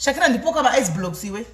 Shakira ndipoka ma ice blocks iwe.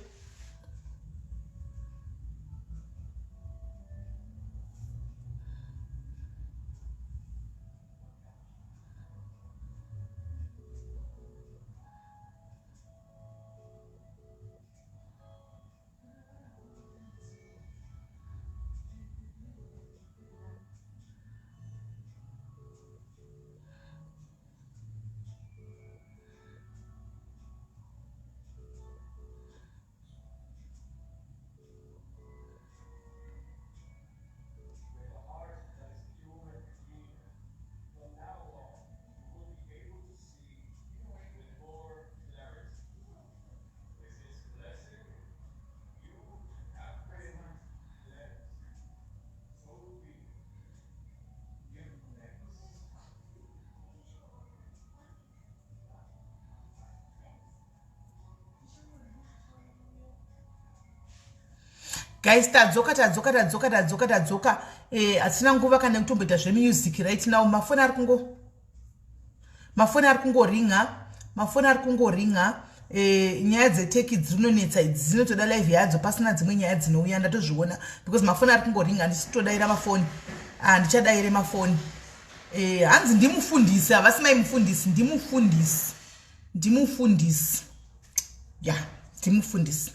Guys, tadzoka, tadzoka, tadzoka, tadzoka, tadzoka. Eh, hatina nguva kana yekutomboita zvemusic right now. Mafoni ari kungo, mafoni ari kungoringa, mafoni ari kungoringa. Eh, nyaya dzeteki dzinonetsa idzi, dzinotoda live yadzo pasina dzimwe nyaya dzinouya. Ndatozviona because mafoni ari kungoringa, handisitodaira mafoni, handichadaire mafoni. Eh, hanzi ndimufundisi, havasi mai mufundisi, ndimufundisi, ndimufundisi ya, ndimufundisi,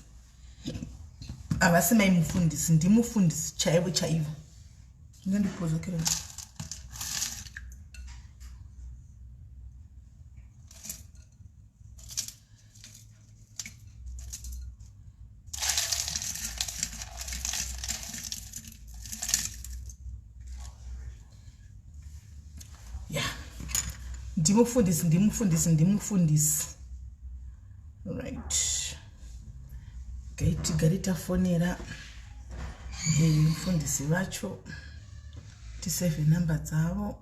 havasi mai mufundisi, ndimufundisi chaivo chaivo. Ngandipozokera. Ya, ndimufundisi, ndimufundisi, ndimufundisi. Right, tigare tafonera mufundisi vacho, tiseve namba dzavo.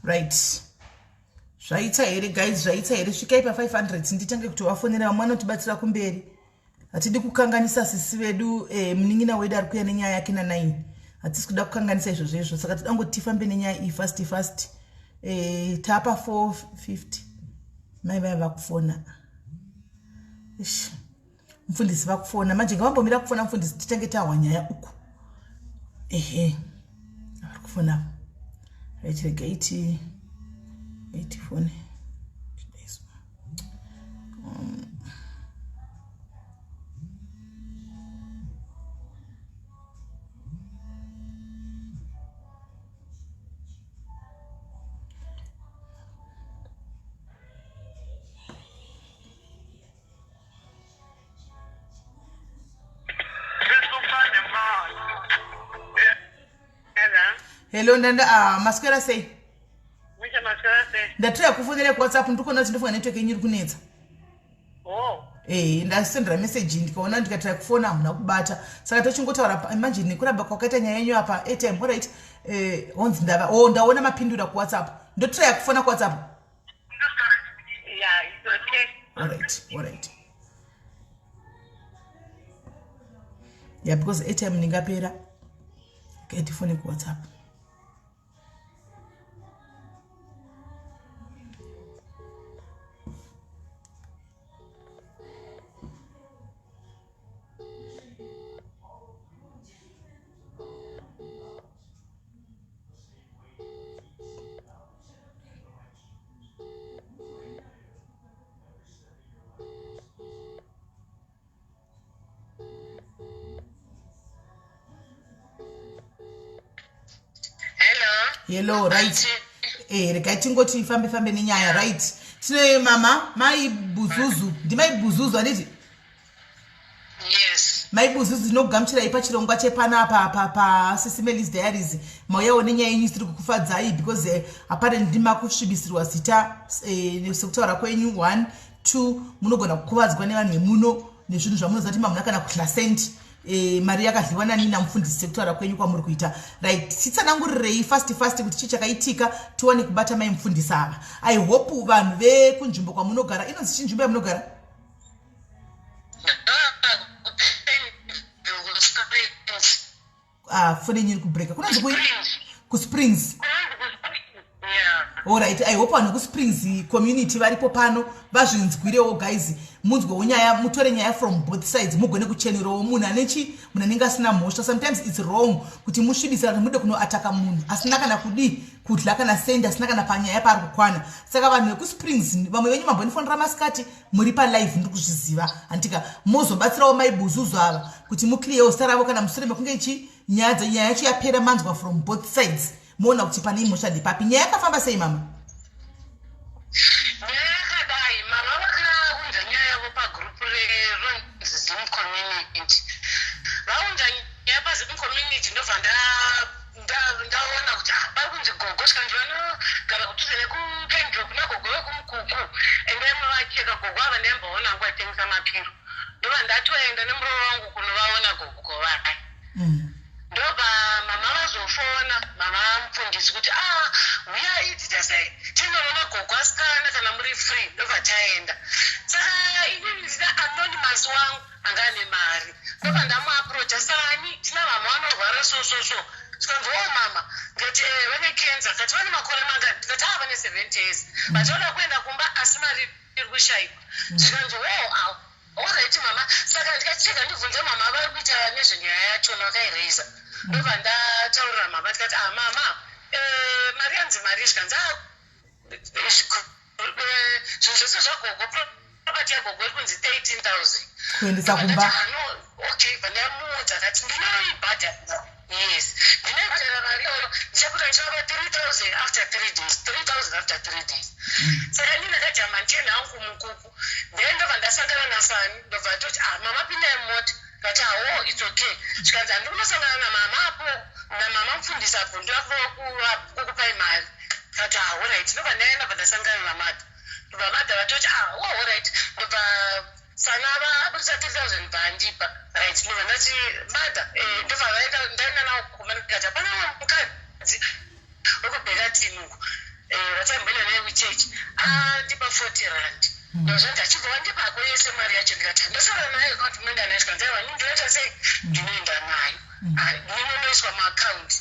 Right, zvaita here guys? Zvaita here? Svikai pa500 nditange kuti vafonera vamwe vanotibatsira kumberi. Hatidi kukanganisa sisi vedu, munin'ina wedu ari kuuya nenyaya yake na9. Hatisi kuda kukanganisa izvozvo izvo, saka toda ngoti tifambe nenyaya iyi fast fast. Tapa 450. Mai vaya vakufona. Ish, mufundisi vakufona manje. Ngavambomira kufona mufundisi, titange tahwa nyaya uku. Ehe, vari kufona. Right, rega iti eitifone. Hello, ndanda, ah, maswera sei? Ndatraya kufonera kuWhatsApp, ndiri kuona kuti ndofunga network yenyu iri kunetsa. Oh. Eh, ndasendera message, ndikaona ndikatira kufona hamuna kubata, saka tochingotaura manje nekuramba kwakaita nyaya yenyu apa. Airtime, alright. Eh, honzi ndava, oh, ndaona mapindura kuWhatsApp. Ndotraya kufona kuWhatsApp. Yeah, it's okay. Alright, yeah, because airtime ndingapera. Okay, tifone kuWhatsApp. Hello. Hello, right. Regai tingoti fambe fambe nenyaya. Right, tine mama mai Buzuzu, ndimai Buzuzu handiti? Yes. Mai Buzuzu, tinokugamuchirai pachirongwa chepanapa paSisi Melis Diaries. Mauyawo nenyaya yenyu isiri kukufadzai because apparently makusvibisirwa zita, sekutaura kwenyu. One, two, munogona kukuvadzwa nevanhu vemuno nezvinhu zvamunoziva kuti mamuna kana kuhla cent. Mari yakadliwa nani namufundisi, sekutaura kwenyu kwamuri kuita. Right, titsanangurirei fast fast kuti chii chakaitika, tiwane kubata mai mufundisi ava. I hope vanhu vekunzvimbo kwamunogara, inonzi chinzvimbo yamunogara? Springs. Ah, foni yenyu iri kubreka. Kunonzi kui? KuSprings. Alright, I hope vanhu vekuSprings community varipo pano vazvinzwirewo. Guys, munzwewo nyaya, mutore nyaya from both sides, mugone kuchenerawo munhu ane chi munhu anenge asina mhosva. Sometimes it's wrong kuti musvibisa kuti mude kunoataka munhu asina kana kudii, kudla kana sendi, asina kana panyaya paari kukwana. Saka vanhu vekuSprings, vamwe venyu mambonifonera masikati muri palive, ndiri kuzviziva, handika? Mozobatsirawo maibuzuzu ava kuti muclearwo zita ravo kana mushure mekunge chi nyaya yacho yapera, manzwa from both sides, moona kuti pane imhosva ndepapi. Nyaya yakafamba sei, mama? Nyaya yakadai, mama vakaunza nyaya yavo pagurupu reronzi Zim Community. Vaunza nyaya paZim Community, ndobva ndaona kuti, ah, pari kunzi gogo, svikanzi vanogara kudhuze nekuKendro kuna gogo vekumukuku, ende vacheka gogo ava. Ndayamboona hangu vachitengesa mapiro. Ndobva ndatoenda nemuromo wangu kunovaona gogo vaya. Ndobva mama vazofona, mama mufundisi, kuti, "Ah, uyai titese tinoona gogo asikana kana muri free." Ndobva taenda. Saka inini ndina anonymous wangu anga ane mari. Ndobva ndamuapproacha, "Sani, tina mama vanorwara so so so." Tikanzi, "O mama." Ndikati, "Eh, vane cancer." Kati, "Vane makore mangani?" Ndikati, "Ah, vane 70 years, vachoda kuenda kumba asi mari iri kushayikwa." Zvikanzi, "O, alright mama." Saka ndikacheka ndibvunze mama vari kuita nezvenyaya yachona vakaireza. Ndobva ndataurira mama, ndikati, "Ah, mama, mari yanzi mari." Zvikanzi, "Ah, zvinhu zvese zvagogo, property yagogo iri kunzi 13,000." Kuendesa kumba. No, okay. Bva ndamuudza, akati, "Ndinoibhadhara, yes, ndinoibhadhara mari iyoyo, ndichakuta ndichavapa 3000 after 3 days, 3000 after 3 days." Saka ini ndakajamba ndichienda hangu kumukuku. Then ndobva ndasangana nasani, ndobva atoti, "Ah, mama, pindai mumota." Ndati, "Awo, it's okay." Zvikanzi, "Handi kunosangana namama apo, namama mufundisi apo, ndokukupai mari." Kati, "Ah, alright." Ndobva ndaenda, bva ndasangana namadha. Ndobva madha vatoti, "Ah, oh, alright." Ndobva sana vabudisa 3000, bva andipa. Right, ndobva ndati, "Madha." Ndobva vaenda, ndaenda navo kumba. Ndikati, "Hapana mukadzi wekubhekatini uku vatamboenda naye kuchechi, andipa 40 rand." Ndozvanzi, "Achibva wandipako yese mari yacho?" Ndikati, "Ndosara nayo kakuti munoenda nayo." Zvikanzi, "Aiwa, ndinoita sei, ndinoenda nayo, ndinonoiswa muakaundi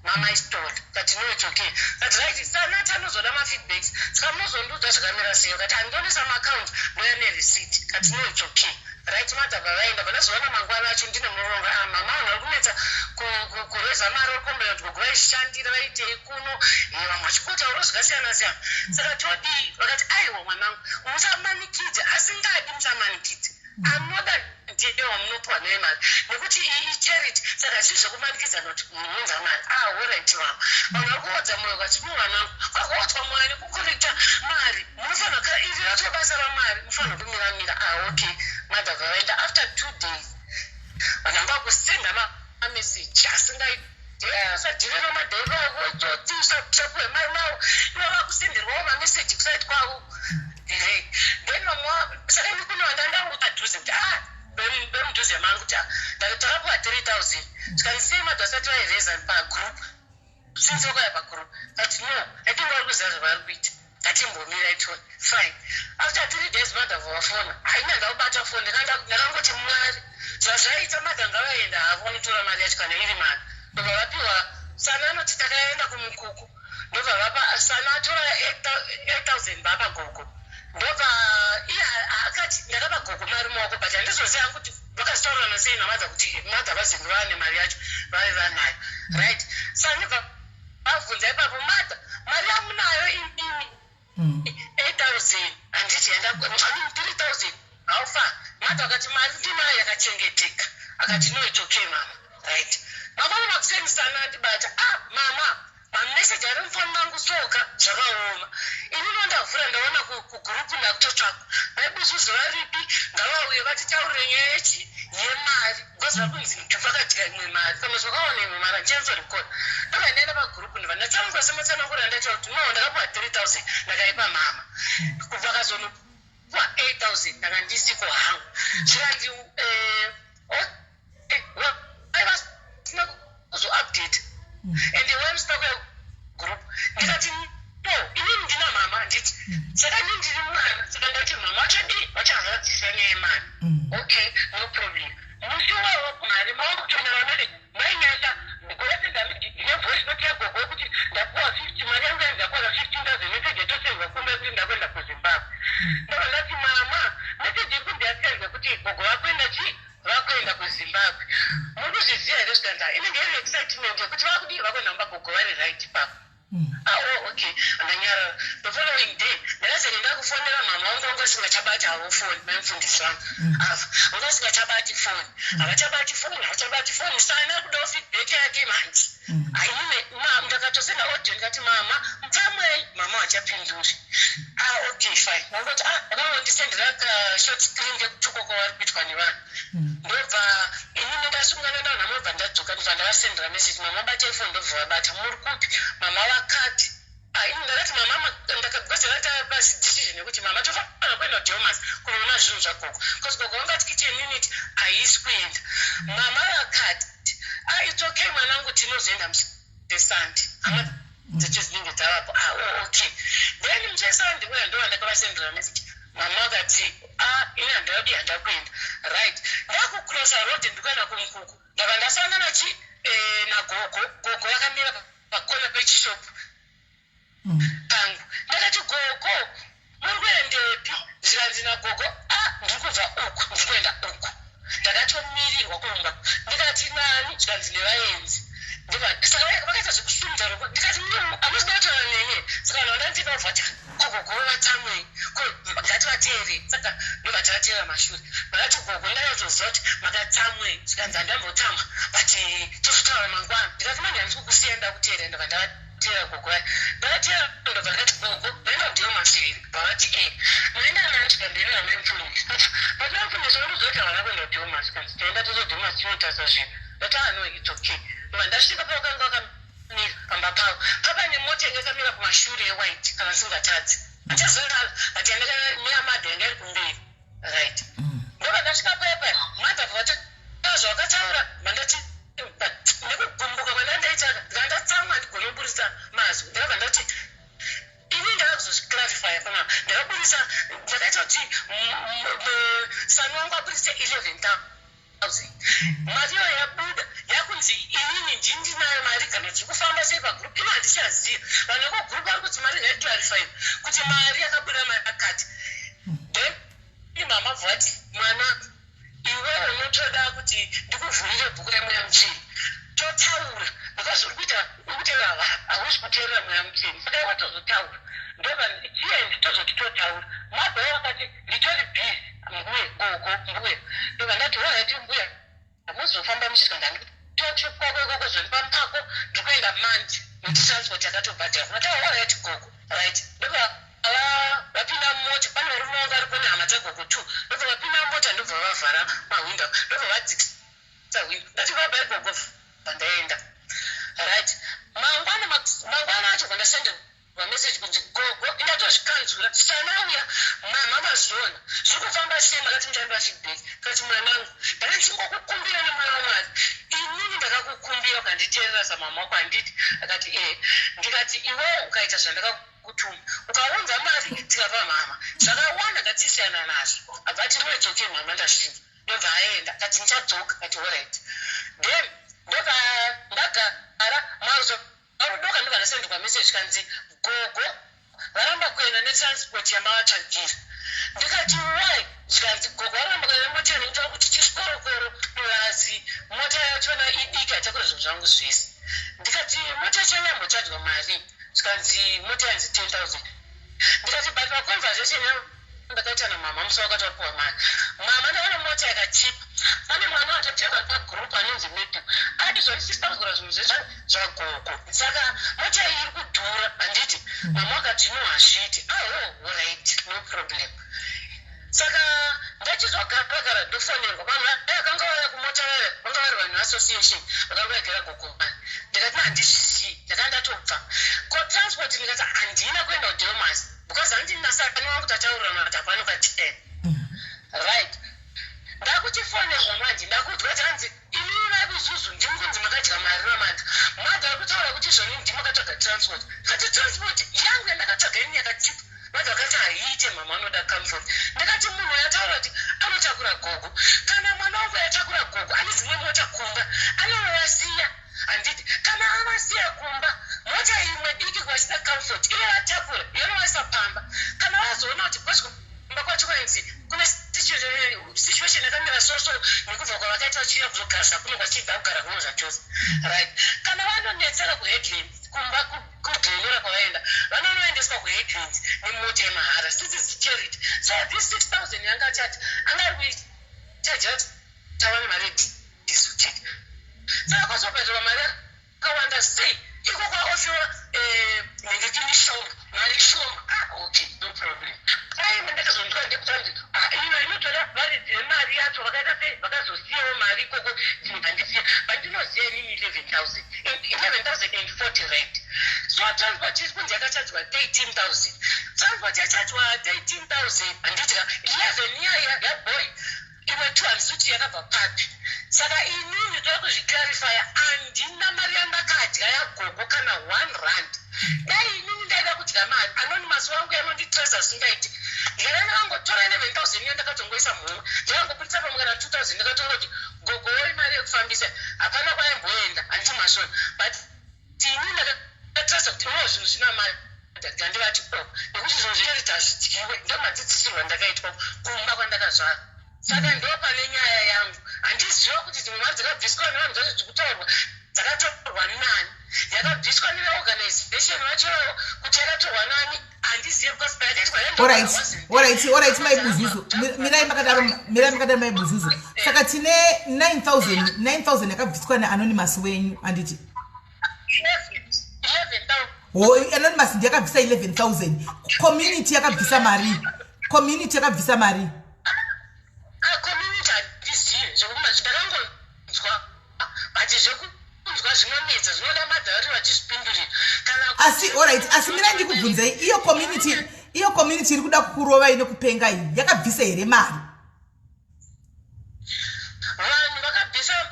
mamaistori." Kati, "No, it's okay." Kati, "Right, sanati anozoda mafeedbacks, saka munozondiudza zvakamira sei." Kati, "Handionesa maakaunti, ndoya nereceipt." Kati, "No, it's okay." Right, madhabva vaenda. Vandazoona mangwana acho ndine murongo, "Ah, mama, vanhu vari kunetsa kureza mari, vari kuombera kuti gogo vaishandira vaitei kuno, vamwe vachingotaurawo zvakasiyana siyana, saka todii?" Vakati, "Aiwa mwanangu, musamanikidze, asingadi musamanikidze, anoda ndiye wamunopiwa naye mari, nekuti iyi icharity, saka zvii zvekumanikidza noti munounza mari." Ah, alright mama. Vanhu vari kuodza mwoyo. Kati, "Mu vanangu, kwakuodzwa mwoyo nekukorekta mari, munofanira, iri rato basa ramwari, munofanira kumiramira." Ah, okay. Madhabva vaenda. After 2 days vanhu vanga kusenda mameseji asingaiti, "Usadhire namadhero ako, usapuwe mari mavo." Ivo vakusenderwawo mameseji kusite kwavo. Then vamwe, saka ini kune vandanda padhuze kuti, ah, vemudhuze mangu, kuti takapuwa 3000. Tikanzi, "Sei madhu asati vaireza pagroup, since vakauya pagroup?" But no, I think vari kuziva zvavari kuita, ngatimbomira itoni. Fine. After 3 days madhavha vafona. Haina ndakubata foni. Ndakangoti, "Mwari, zvazvaita, madha ngavaenda havo vanotora mari yacho kana iri mari." Ndobva vapiwa. Sana anoti, "Takaenda kumukuku." Ndobva vapa sana, atora 8000, vapa gogo. Ndobva iye akati, "Ndakapa gogo mari mumaoko," but handizoziva kuti vakazitaurirana sei namadha kuti madha vazinge vane mari yacho, vave vanayo. Right, saka vabvunza ipapo madha, "Mari yamunayo imimi, 8000, handiti yanda 3000, haufa?" Madha akati, "Mari ndinayo, yakachengeteka." Akati, "No, it's okay mama." Right, mangwana makuseni sana andibata, "Ah mama, mameseji ari mufoni mangu soka zvakaoma." Ini ndondavhura, ndaona kugurupu ndakutotsvakwa, "Vaibuzuzu varipi? Ngavauye vatitaurire nyaya yechi yemari, because vari kunzi vakadya imwe mari kana zvakaona imwe mari." Handichanyatsorikona. Ndobva ndaenda pagurupu, ndobva ndatsanangura sematsanangura andaita kuti, "No, ndakapiwa 3000, ndakaipa mama, kubva kazonopiwa 8000, ndanga ndisiko hangu." Zvikanzi, Ende wamusina kuya group. Ndikati, "No, inini ndina mama, handiti? Saka inini ndiri mwana, saka ndati mama vachadii? Vachazadzisa nyaya yemari." Okay, no problem. Musi wawo mari makutonera message mainyasa goasenda ndine voice note yagogo kuti ndapuwa 50, mari yangu yanzi yakwana 15,000. Message yatosendwa kumba yekuti ndakuenda kuZimbabwe. Ndobva ndati, "Mama, message iri kunzi yasendwa kuti gogo vakuenda chi vakuenda kuZimbabwe, muri kuzviziva here?" Zvikanzi, "Inenge iri excitement yekuti vakudii, vakuenda kumba, gogo vari right ipapo." Ah, oh, okay, ndanyarara. The following day ndakazenge ndakufonera mama vangu, vanga vasingachabati havo foni. Maimufundisi vangu ava vanga vasingachabati foni, havachabati foni, havachabati foni. Sana ari kudawo feedback yake manje. Ainime ndakatosenda audio, ndikati, "Mama, mutsamwei." Mama vachapinduri. Ah, okay, fine. Vangoti, ah, vakangondisendera kashort screen kekutukwa kwavari kuitwa nevanhu. Ndobva inini ndasungana navanhu, ndobva ndadzoka, ndobva ndavasendera message, "Mama, batai foni." Ndobva vabata, "Muri kupi?" Mama vakati, ah, ini ndakati, "Mama," because ndakata decision yekuti mama tofanira kuenda kuDelmas kunoona zvinhu zvagogo, because gogo vangati kitchen unit haisi kuenda. Mama vakati, "Ah, it's okay mwanangu, tinozoenda musi weSunday, hama dzecho dzinenge dzavapo." Ah, oh, okay. Then musi weSunday uya ndova ndakavasendera message. Mama vakati, "Ah, ini handadi, handakuenda." Right, ndakucrossa road, ndikuenda kumukuku, ndabva ndasangana chi nagogo. Gogo vakamira pakona pechishopu pangu. Ndakati, "Gogo, muri kuendepi?" Zvikanzi nagogo, "A, ndiri kubva uku, ndiri kuenda uku, ndakatomirirwa kumba." Ndikati, "Nani?" Zvikanzi, "Nevaenzi." Saka vakaita zvekusumudza roko. Ndikati, "Hamusina kutaura neni." Saka vanhu vandandinobva ti, "Kogogo vatsamwei? Ngati vateere." Saka ndobva tavateera mashure. Vakati, "Gogo, ndakatoziva kuti makatsamwei." Zvikanzi, "Handambotsamwa, but tozotaura mangwana." Ndikati, "Manje handisi kukusiya, ndakuteera." Ndobva ndavateera gogo vaya, ndavateera. Ndobva ndati, "Gogo, maenda kuDelmas here?" Vavati, "E, maenda nani?" Tikandoenda namai mufundisi, but mai mufundisi vandiudza kuti havana kuenda kuDelmas. Kanzi, "Taenda tose Delmas, tinotarisa zvinhu." Ndati, "Ah, no, it's okay." Ndobva ndasvika pavakanga vakamira pamba pavo. Papa nemota yanga yakamira kumashure yewhite, kana singatadzi handichaziva, but yandakamira yanga iri kumberi, right? Ndobva ndasvika pepa, madha vati zvavakataura. Mandati nekugumbuka kwandandaita, ndandatsamwa, ndigone kuburisa mazwi. Ndakabva ndati, ini ndakazozviclarifya panapa, ndakaburisa, ndakaita kuti sani wangu aburise 11,000. Mari iyo yabuda, yakunzi inini ndindinayo mari kana zviri kufamba sei pagroup ino handichaziva. Vanhu vekugroup vari kuti mari ngaiclarifyiwe, kuti mari yakabuda makati. Then mama bvati, "Mwana, iwe unotoda kuti ndikuvhurire bhuku remweya mutsvene totaura, because uri kuita, uri kuteerera vanhu, hausi kuteerera mweya mutsvene. Saka iwe tozotaura." Ndobva tiendi tozoti totaura. Mabva vakati, "Nditori busy, mbuye, gogo, mbuya." Ndobva ndati, "Alright mbuya, hamuzofamba muchitwa ndanditokwako ikoko, zonipa mupako, ndiri kuenda manje nekuti transport yakatobhadhara." Ndati, "Alright gogo, right." Ndobva vapinda mumota. Pane varume vanga varipo nehama dzagogo two. Ndobva vapinda mumota, ndobva vavhara mahwindo, ndobva vadzikisa hwindo. Ndati, "Bye bye gogo." Ndaenda, right. Mangwana, mangwana acho bva ndasenda message kunzi, "Gogo, indatozvikanzura, sanauya mama, mazona zviri kufamba sei? Makati muchandipa feedback." Kati, "Mwanangu, ndanga ndichingokukumbira nemweya wamwari. Inini ndakakukumbira ukanditeerera samama wako, handiti?" Akati, "E." Ndikati, "Iwewo ukaita zvandakakutuma, ukaunza mari tikapa mama, zvakawanda ngatisiyana nazvo." Abva ati, "No, it's okay mama, ndazvinzwa." Ndobva aenda, akati, "Ndichadzoka." Kati, "Alright." Then ndobva ndagara mazo arudoka. Ndobva ndasendwa message kanzi, "Gogo varamba kuenda netransport yamavatsvagira." Ndikati, "Why?" Zvikanzi, "Gogo varamba kuenda nemota yanoita kuti chiskorokoro, plus mota yachona idiki, haitakura zvinhu zvangu zvese." Ndikati, "Mota yacho yambochajwa mari?" Zvikanzi, "Mota yanzi 10,000." Ndikati, "But maconversation yangu ndakaita namama musi wakati wapiwa mari mama, ndaona mota yakachipa. Pane mwana watoteka pagroup anonzi Metu ati zvoni 6,000 zvinhu zvese zvagogo, saka mota iyi iri kudhura, handiti?" Mama wakati, "No, hazviiti." Aho, right, no problem. Saka ndachizogara, ndofonerwa vanhu vaya vanga vauya kumota vaya, vanga vari vanhu veassociation vakanga vaigara gogo mani. Ndikati, "Handizvizii, ndakanga ndatobva ko transport." Ndikati, "Handina kuenda kuDelmas because handina sani wangu, tataurirana kuti hapano ka10." Right, ndakuchifonerwa manje, ndakuudzwa kuti hanzi, "Inini vakuzuzu ndimi kunzi makadya mari namadha." Madha ari kuti Vanotaura kuti zvoni ndimakatsvaga transport. Ndikati transport yangu yandakatsvaga ini yakachipa. Vanhu vakati haiite, mama anoda comfort. Ndakati munhu yataura kuti anotakura gogo, kana mwana wangu yatakura gogo ane dzimwe mota kumba, anonovasiya, handiti? Kana avasiya kumba, mota imwe diki kwasina comfort inovatakura yonovaisa pamba. Kana vazoona kuti because kumba kwacho kwainzi kune situation yakamira so nekubva kwavakaita vachiuya kuzogarisa kuno kwachibva kugara kuno zvachose, right? Kana vanonetseka kuHeadlands, kumba kuGlen Norah kwavaenda, vanonoendeswa kuHeadlands nemota yemahara since it's charity. So this 6000 yanga achati anga ari kuichaja tava nemari yediesel chete. Saka kwazobhadharwa mari yakawanda sei iko kwaofiwa nhengekini shoma, mari shoma? Ah, okay, no problem. Aiwa, ndakazonzwa ndekutanzi iyo inotora varidzi vemari yacho vakaita sei, vakazosiyawo mari ikoko. Ndinobva ndisiya pandinoziva inini 11,000, R11,040. So transport iri kunzi yakachajwa 13,000. Transport yachajwa 13,000, handiti? 11 iyaya yaboy, imwe two handisi kuti yakabva papi. Saka inini ndoda kuzviclarifya, handina mari yandakadya yagogo, kana R1. Dai inini ndaida kudya mari, anonymous wangu yanonditrasa zvisingaiti. Ndikada ndakangotora 11,000 iyo, ndakatongoisa muhomwe, ndakangobudisa pamwe kana 2000, ndakatongoti gogo woi mari yekufambisa, hapana kwaimboenda, handiti mashona? But ini ndakatrasa kuti no, zvinhu zvina mari ndandivati o nekuti zvinhu zvicheriti hazvidyiwe. Ndo madzidzisirwo andakaitwa kumba kwandakazvara. Saka ndo pane nyaya yangu. Handiziva kuti dzimwe mari dzakabviswa nevanhu dzacho dzikutaurwa dzakatorwa nani, yakabviswa neveorganization vacho kuti yakatorwa nani, handizive, because payakaitwa Alright, maibuzuzu, mirai makadaro, mirai makadaro, maibuzuzu. Saka tine 9000, 9000 yakabviswa neanonymous wenyu, handiti? 11,000. Ho, anonymous ndiyakabvisa 11,000. Community yakabvisa mari? Community yakabvisa mari? Community handizivi zvekuma, ndakangonzwa, but zvekunzwa zvinonetsa, zvinoda madhauri vachizvipindurira kana. Asi alright, asi mirai ndikubvunzei, iyo community, iyo community iri kuda kukurovai nekupenga iyi, yakabvisa here mari? Vanhu vakabvisa,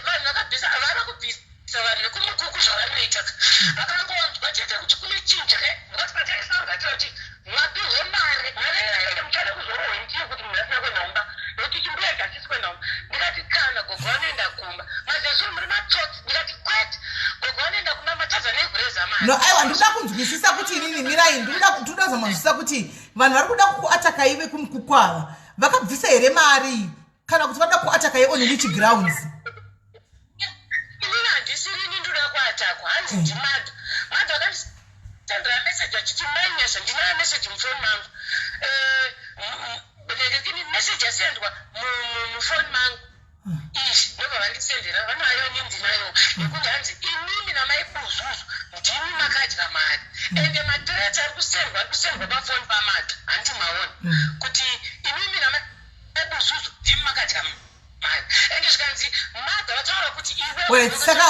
vanhu vakabvisa, havana kubvisa. Vanhu vekumukuku zvavanoita, vakangonzwa chete kuti kune chinhu chakati pataisanga kuti mapihwe mari, mari iyoyo muchada kuzorohwe ndiyo kuti munhu asina kuenda kumba, nekuti chimbuya chachisi kuenda kumba. Ndikati kana gogo vanoenda kumba, mazezuru muri matsotsi. Ndikati kwete, gogo vanoenda kumba, matadza nekureza mari. No, aiwa, ndikuda kunzwisisa kuti inini, mirai, ndikuda kuzama kuti vanhu vari kuda kukuatakai vekumukuku ava vakabvisa here mari, kana kuti vanoda kuatakai on which grounds? Inini handisirini ndoda kuatakwa. Hanzi ndimadha, madha vakandisendera meseji achiti, "Mainyasha, ndinayo meseji mufoni mangu." Ndekini meseji yasendwa mufoni mangu izvi, ndobva vandisendera vanayo, ini ndinayo, yekuti hanzi inini namaibuzuzu ndimi makadya mari. Ende mathreats ari kusendwa, ari kusendwa pafoni pamadha, handi maona kuti inini namaibuzuzu ndimi makadya mari? Ende zvikanzi madha vataura kuti iwe Alright, saka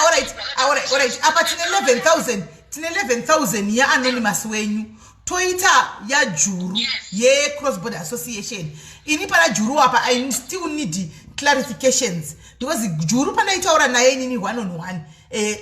alright, apa tine 11,000, tine 11,000 yaanonymous wenyu, toita yajuru yecross border association. Ini pana Juru apa I still need clarifications, because Juru pandaitaura naye inini one on one,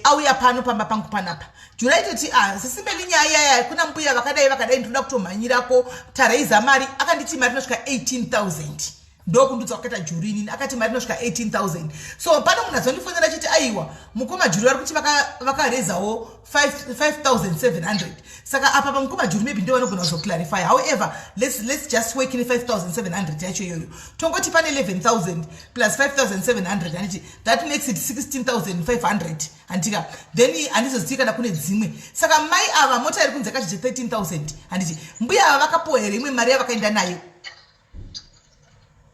auya pano pamba pangu panapa, Juru aitoti, "Ah, sisimbeni, nyaya yaya kuna mbuya vakadai vakadai, ndinoda kutomhanyirako, taraiza mari." Akanditi mari inosvika 18,000. Ndokundudza kwakaita Juru inini, akati mari inosvika 18,000. So pane munhu azondifonera achiti, "Aiwa, mukoma Juru vari kuti vakarezawo 5700." Saka apa pamukoma Juru maybe ndo vanogona kuzoclarify. However, let's just work ne5700 yacho iyoyo. Tongoti pane 11,000 plus 5700, handiti? That makes it 16,500, handika? Then handizozivi kana kune dzimwe. Saka mai ava, mota iri kunzi yakachije 13,000, handiti? Mbuya ava vakapiwa here imwe mari yavakaenda nayo?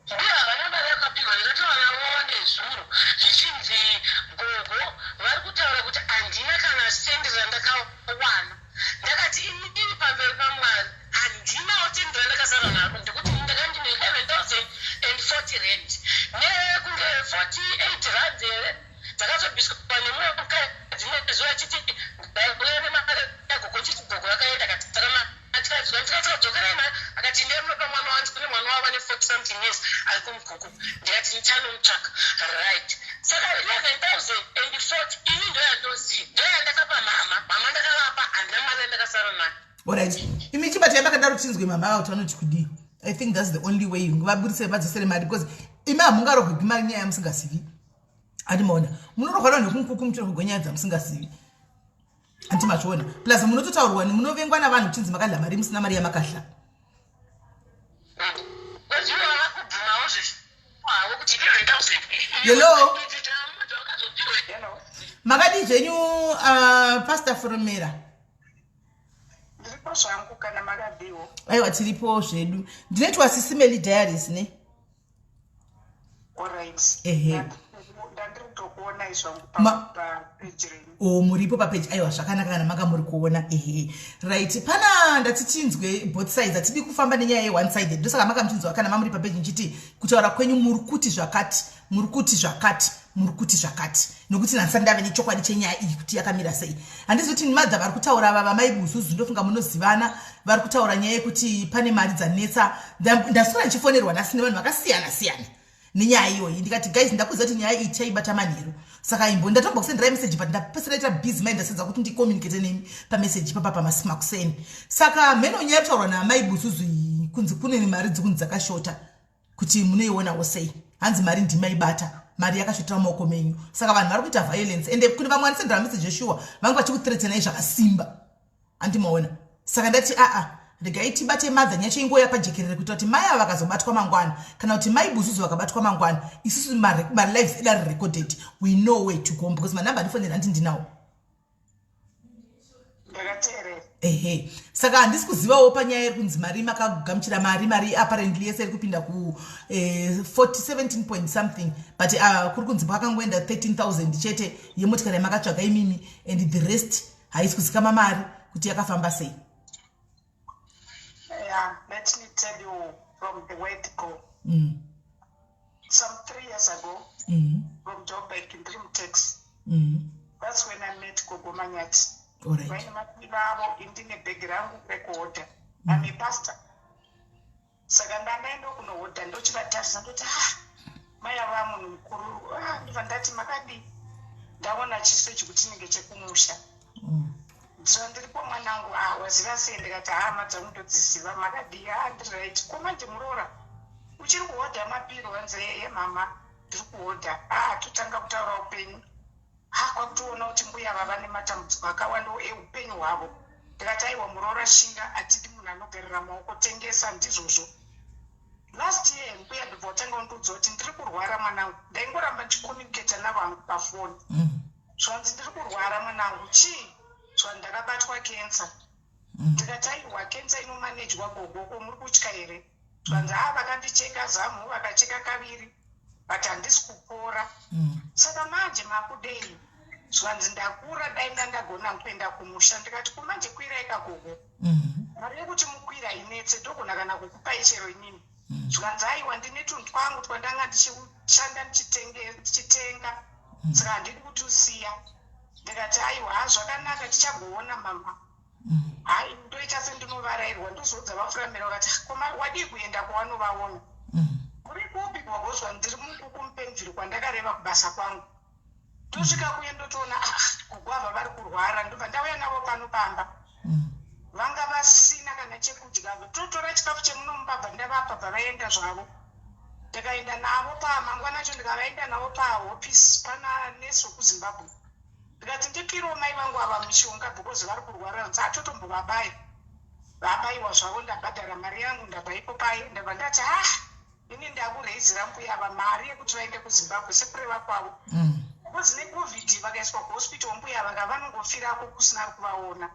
Mbuya havana mari yakapiwa. Ndinotaura navo nezuro, zvichinzi gogo vari kutaura kuti handina kana sendi randakawana. Ndakati inini pamberi paMwari handinawo tendi randakasara naro, ndekuti ndakanga ndine R11,040 nekunge R48 here dzakazobviswa nemumwe mukadzi nezuva achiti ndauya nemari yagogo, nchiti gogo vakaenda. Kati ndikadzokerai mari, akati ndee munopa mwana wangu, kune mwana wavo ane 40 something years ari kumukuku. Ndikati ndichanomutsvaka. Right, saka 11,040 ini ndo yandoziva, ndo Alright, imi chibatai makadaro, tinzwe mama ava kuti vanoti kudii. I think that's the only way vaburise, vadzosere mari, because imi hamungarohwegi mari nyaya yamusingazivi. Andimaona munorohwa vanhu vekunkuku, muchirohwegwa nyaya dzamusingazivi, anti mazviona? Plus munototaurwa, munovengwa navanhu, chinzi makadla mari musina mari yamakadla. Because ivo vakubvumawo zvishawo kuti 11,000. Hello? Hello. Makadii zvenyu, Pastor Fromera? Ndiripo zvangu, kana makadiwo? Aiwa, tiripo zvedu. Ndinoitwa Sisimeli Diaries ne. Alright. Ehe. Ndandiri kutokuonai zvangu papeji renyu. O, muripo papeji. Aiwa, zvakanaka kana manga muri kuona. Ehe, right, pana ndati tinzwe both sides, hatidi kufamba nenyaya yeone sided. Ndosaka manga muchinzwa kana mamuri papeji nchiti kutaura kwenyu muri kuti zvakati, muri kuti zvakati, muri kuti zvakati, nokuti nhasi ndave nechokwadi chenyaya iyi kuti yakamira sei. Handizi kuti madha vari kutaura vava mai Buzuzu, ndofunga munozivana, vari kutaura nyaya yekuti pane mari dzanetsa. Ndaswera ndichifonerwa nhasi nevanhu vakasiyana siyana nenyaya iyoyi. Ndikati, "Guys, ndakuziva kuti nyaya iyi tichaibata manheru." Saka imbo ndatomba kusenderai meseji, but ndapesera ita busy mai, ndasedza kuti ndicommunicate nemi pameseji ipapa pamasimakuseni. Saka mheno nyaya yekutaurwa namai Buzuzu iyi, kunzi kune mari dzikunzi dzakashota, kuti munoionawo sei? Hanzi mari ndimaibata, mari yakashotera mumaoko menyu, saka vanhu vari kuita violence. Ende kune vamwe vanisendera meseji eshuwa, vanga vachikuthreatenai zvakasimba, andimaona? Saka ndati, aa, regai tibate madha nyacho ingoya pajekerere, kuitira kuti mai ava vakazobatwa mangwana, kana kuti mai Buzuzu vakabatwa mangwana, isusu malives edu ari recorded, we know where to go, because manhamba andifonera handi ndinawo. Ndakateerera. Ehe, saka handisi kuzivawo panyaya iri kunzi mari makagamuchira mari apparently yese iri kupinda ku 40 17 point something, but kuri kunzi pakangoenda 13,000 chete yemotikari yamakatsvaga imimi, and the rest haisi kuzikama mari kuti yakafamba sei. Yeah, let me tell you from the word go. Some 3 years ago, from Joburg, ndiri mutaxi. That's when I met Gogo Manyati. Vaine mapiro avo, indine bhegi rangu rekuhodha. I'm a pastor. Saka ndandaenda kunohodha, ndochivatarisa, ndoti, "Ah, mai ava munhu mukuru." Ah, ndobva ndati, "Makadii?" Ndaona chiso chekuti chinenge chekumusha. Ndiripo mwanangu. Ah, waziva sei? Ndikati, "Hama dzangu ndodziziva. Makadii?" "Ah, ndiri right. Ko manje muroora, uchiri kuhodha mapiro?" Hanzi, "Ehe mama, ndiri kuhodha." Ah, totanga kutaura upenyu. Ha, kwakutoona kuti mbuya vava nematambudziko akawanda eupenyu hwavo. Ndikati, "Aiwa muroora, shinga, hatidi munhu anogarira maoko, tengesa." Ndizvozvo. Last year mbuya ndobva watanga kundiudza kuti, "Ndiri kurwara mwanangu." Ndaingoramba ndichicommunicata navo hangu pafoni. Zvanzi, "Ndiri kurwara mwanangu." "Chii?" Zvanzi, "Ndakabatwa kensa." Ndikati, "Aiwa, kensa inomanejwa gogo, ko muri kutya here?" Zvanzi, "A, vakandicheka zamu, vakacheka kaviri, but handisi kupora." "Saka manje makudei?" Zvanzi, "Ndakura, dai ndandagona kuenda kumusha." Ndikati, "Kumanje kwirai kagogo, mari yekuti mukwira inetse, ndogona kana kukupai chero inini." Zvikanzi, "Aiwa, ndine tunhu twangu twandanga ndichishanda ndichitenga, saka handidi kuti usiya." Ndikati, "Aiwa, ha, zvakanaka, tichagoona mama." Hai, ndoita sendinovarairwa, ndozoudza vafuramira, vakati, "Koma wadii kuenda kwawanovaona?" "Muri kupi gogo?" "Ndiri mukuku mupenzviri kwandakareva kubasa kwangu." Tosvika kuye, ndotoona, ah, gogo ava vari kurwara. Ndobva ndauya navo pano pamba. Vanga vasina kana chekudya, totora chikafu chemunomupa, bva ndavapa, bva vaenda zvavo. Ndikaenda navo pamangwana acho, ndikavaenda navo pahofisi pana nesi wekuZimbabwe. Ndikati, "Ndipirewo mai vangu ava mishonga because vari kurwara." Atotombovabaya, vabayiwa zvavo, ndabhadhara mari yangu, ndabva ipo paye. Ndabva ndati, "Ah, ini ndakuraisira mbuya ava mari yekuti vaende kuZimbabwe sekureva kwavo, because neCOVID vakaiswa kuhospital mbuya vaka vanongofirako kusina ari kuvaona."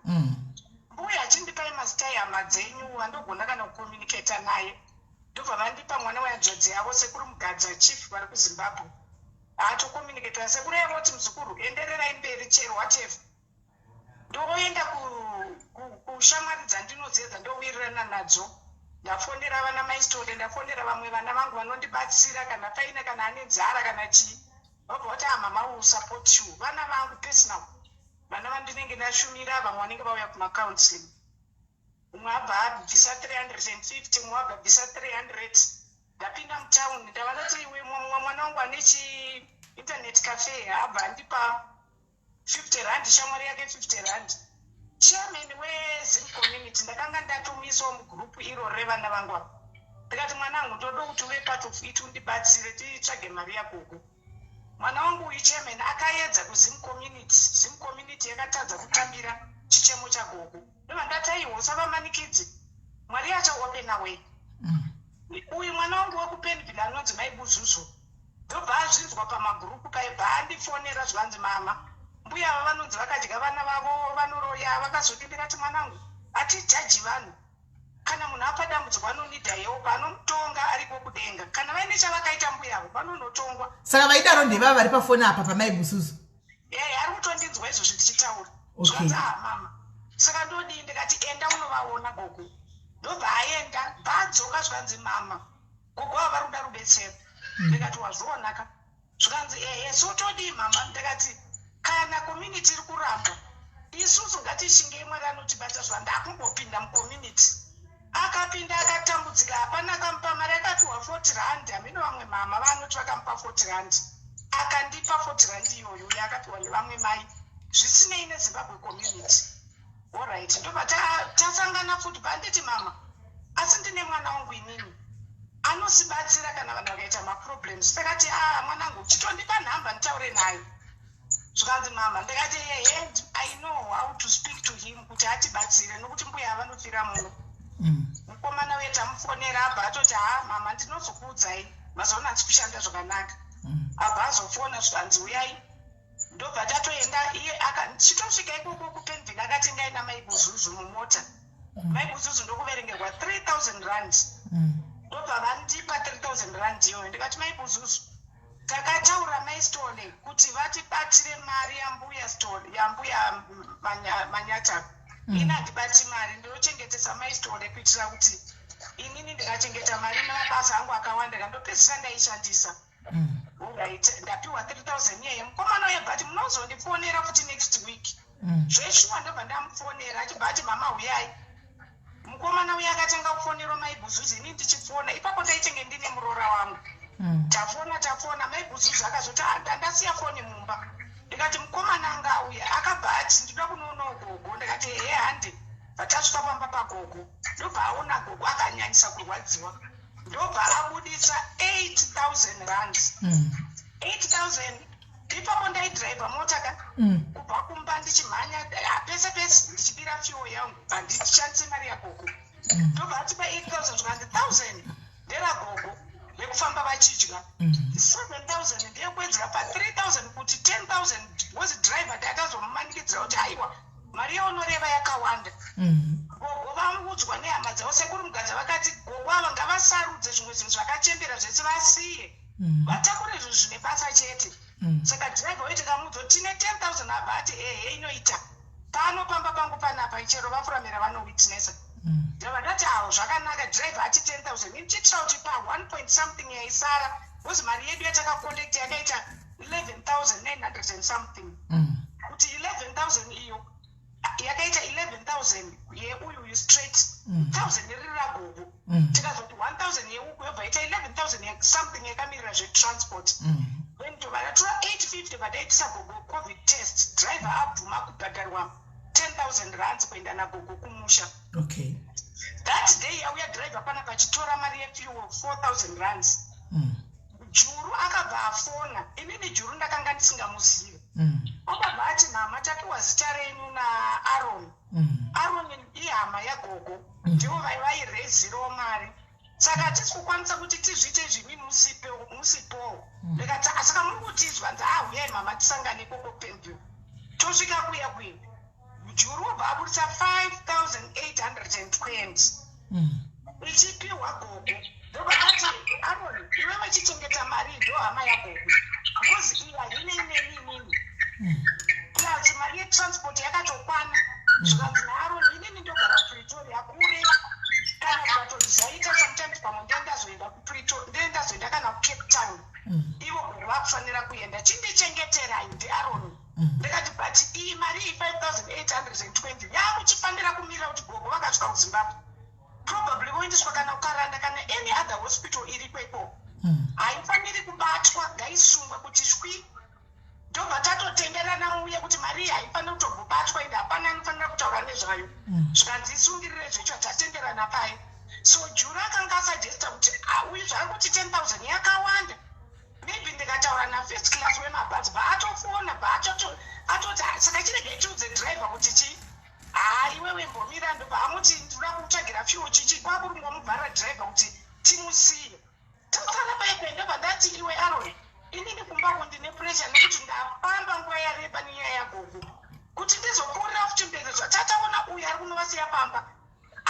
Mbuya achindipai mazita ehama dzenyu andogona kana kucommunicata naye. Ndobva vandipa mwana wehanzvadzi yavo, sekuru Mugadza, chief vari kuZimbabwe. Haatocommunicata sekuru yavo kuti, "Muzukuru, endererai mberi chero whatever." Ndoenda kushamwari dzandinoziva, dzandowirirana nadzo. Ndafonera vana maistore, ndafonera vamwe vana vangu vanondibatsira kana paine kana ane nzara kana chii, vabva vati, "Amama, will support you." Vana vangu personal, vana vandinenge ndashumira, vamwe vanenge vauya kumacounseling, umwe abva abvisa 350, umwe abva abvisa 300. Ndapinda mutauni, ndava ndati, "Iwe, mumwe mwana wangu ane chiinternet cafe abva andipa R50, shamwari yake R50." Chairman weZim community ndakanga ndatomuisawo mugurupu iro revana vangu ava. Ndikati, "Mwanangu, ndoda kuti uve part of it, undibatsire titsvage mari yagogo." Mwana wangu uyu chairman akaedza kuZim community. Zim community yakatadza kutambira chichemo chagogo. Ndobva ndati, "Aiwa, usavamanikidzi, Mwari achaopen way." Uyu mwana wangu wekuPenville anonzi Maibuzuzu ndobva azvinzwa pamagurupu paibva andifonera, zvanzi, "Mama, mbuya ava vanonzi vakadya vana vavo, vanoroya, vakazoti." Ndikati, "Mwanangu, hatijudge vanhu. Kana munhu apa dambudziko anoneeda help, anomutonga ariko kudenga. Kana vaine chavakaita mbuya avo, vanonotongwa." Saka vaidaro ndevava vari pafoni apa pamaibusuzu? Ee, ari kutondinzwa izvozvi ndichitaura. Zvanzi, "Ah mama, saka ndodii?" Ndikati, "Enda unovaona gogo." Ndobva aenda, bvaadzoka, zvanzi, "Mama, gogo ava vari kuda rubetsero." Ndikati, "Wazvionaka?" Zvikanzi, "Ehe, so todii mama?" Ndikati, "Kana community iri kuramba, isusu ngatishingei, Mwari anotibata." Zva ndakumbopinda mucommunity, akapinda akatambudzika, hapana akamupa mari. Akapiwa 40 rand. Hamino vamwe mama vanoti vakamupa 40 rand. Akandipa 40 rand iyoyo yaakapiwa nevamwe mai, zvisinei neZimbabwe community. Alright, ndobva tasangana futi. Banditi, "Mama, asi ndine mwana wangu inini anosibatsira kana vanhu vakaita maproblems." Takati, "A mwanangu, chitondipa nhamba nditaure naye." Zvikanzi, "Mama." Ndikati, "Ehe, I know how to speak to him kuti atibatsire, nokuti mbuya vanofira muno." Mukomana uye tamufonera, abva atoti, "Ha mama, ndinozokuudzai, mazuva ano kushanda zvakanaka." Abva azofona, zvikanzi, "Uyai." Ndobva tatoenda. Iye chitosvika ikoko kuPenville, akatenga ina Maibuzuzu mumota. Maibuzuzu ndokuverengerwa 3000 rand. Ndobva vandipa 3000 rand iyoyo. Ndikati, "Maibuzuzu, takataura maistole kuti vatibatire mari yambuya stole, yambuya Manyata. Ini handibati mari, ndinochengetesa maistole kuitira kuti inini ndikachengeta mari nemabasa angu akawanda, kandopedzisa ndaishandisa. Alright, ndapiwa 3000 iyeye." Mukomana uye bvati, "Munozondifonera futi next week." Zveshuwa, ndobva ndamufonera, achibva ati, "Mama, uyai." Mukomana uye akatanga kufonerwa Maibhuzuzu, ini ndichifona ipapo ndaitenge ndine muroora wangu. Tafona, tafona, Maibhuzuzu akazoti, "Ah, ndandasiya foni mumba." Ndikati, "Mukomana anga auya." Akabva ati, "Ndinoda kunoonawo gogo." Ndikati, "Ehe, hande." Bvatasvika pamba pagogo, ndobva aona gogo, akanyanyisa kurwadziwa, ndobva abudisa 8000 rands. 8000 ipapo ndaidhiraivha mota ka kubva kumba ndichimhanya, ah, pese pese ndichibira fuel yangu, handishandise mari yagogo. Ndobva atipa 8000, zvikanzi 1000 nderagogo rekufamba vachidya, 7000 ndeyekuwedzera pa3000 kuti 10,000, because driver ndakazomumanikidzira kuti, "Aiwa, mari yaunoreva yakawanda." Gogo vaudzwa nehama dzavo, sekuru Mugadza vakati gogo ava ngavasarudze zvimwe zvinhu zvakachembera zvese vasiye, vatakure zvinhu zvine basa chete. Saka dhiraivha uye tikamuudza kuti tine 10,000, abva ati, "Ehe, inoita." Pano pamba pangu panapa, chero vafuramira vanowitnessa. Ndobva ndati, "Awo zvakanaka." Dhiraivha ati 10,000, inichiitira kuti pa 1 point something yaisara, because mari yedu yatakacollecta yakaita 11,900 and something, kuti 11,000 iyo yakaita 11,000 yeuyu uyu straight, 1000 riri ragogo. Tikazoti 1000 yeuku, yobva ita 11,000 something yakamirira zvetransport. Then tobva tatora 850, bva gogo COVID test. Driver abvuma kubhadharwa 10,000 rands kuenda nagogo kumusha. That day auya driver pana pachitora mari yefuel 4000 rands. Juru akabva afona. Inini Juru ndakanga ndisingamuzivi. Akabva ati, "Mama, tapiwa zita renyu naAron." Aron ihama yagogo. Ndivo vairezirawo mari, saka hatisi kukwanisa kuti tizviite zvimi musipowo. Ndikati, "Saka muri kutizwa?" Nzi, "Auyai mama, tisangane ikoko Penville." Tosvika kuya kuya, Juru wobva abudisa 5820 ichipiwa gogo. Ndobva ndati, "Aron, iwe vachichengeta mari, ndo hama yagogo, because iyi hainei neni inini, plus mari yetransport yakatokwana." Zvikanzi naAron, "Inini ndogara kuPretoria kure, kana zvikatoti zvaita sometimes pamwe ndendazoenda kuPretoria, ndendazoenda kana kuCape Town. Ivo gogo vakufanira kuenda, chindichengeterai." NdiAron. Ndikati, "But iyi mari iyi 5820 yakuchifanira kumira kuti gogo vakasvika kuZimbabwe, probably voendeswa kana kuKaranda kana any other hospital iriko ikoko. Haifaniri kubatwa, ngaisungwe kuti shwi." Ndobva tatotenderana uye kuti mari iyi haifaniri kutombobatwa, ende hapana anofanira kutaura. nezvayo. Zvikanzi isungirire zvecho, tatenderana paye. So Jura akanga asuggesta kuti, "Ah, uyu zvaari kuti 10,000 yakawanda, maybe ndikataura nafirst class wemabhazi." Baatofona, baatoti, "Ah, saka chiregai tiudze driver kuti chii." Haa, iwewe mbomira. Ndobva amuti, "Ndinoda kutsvagira fuel." Chichi kwakuri kungomubharira driver kuti timusiye. Tasara paipe, ndobva ndati, "Iwe Aron, inini kumbako ndine pressure nekuti ndafamba nguva yareba nenyaya yagogo, kuti ndizopfuurira futi mberi zvatataona uyu ari kunovasiya pamba,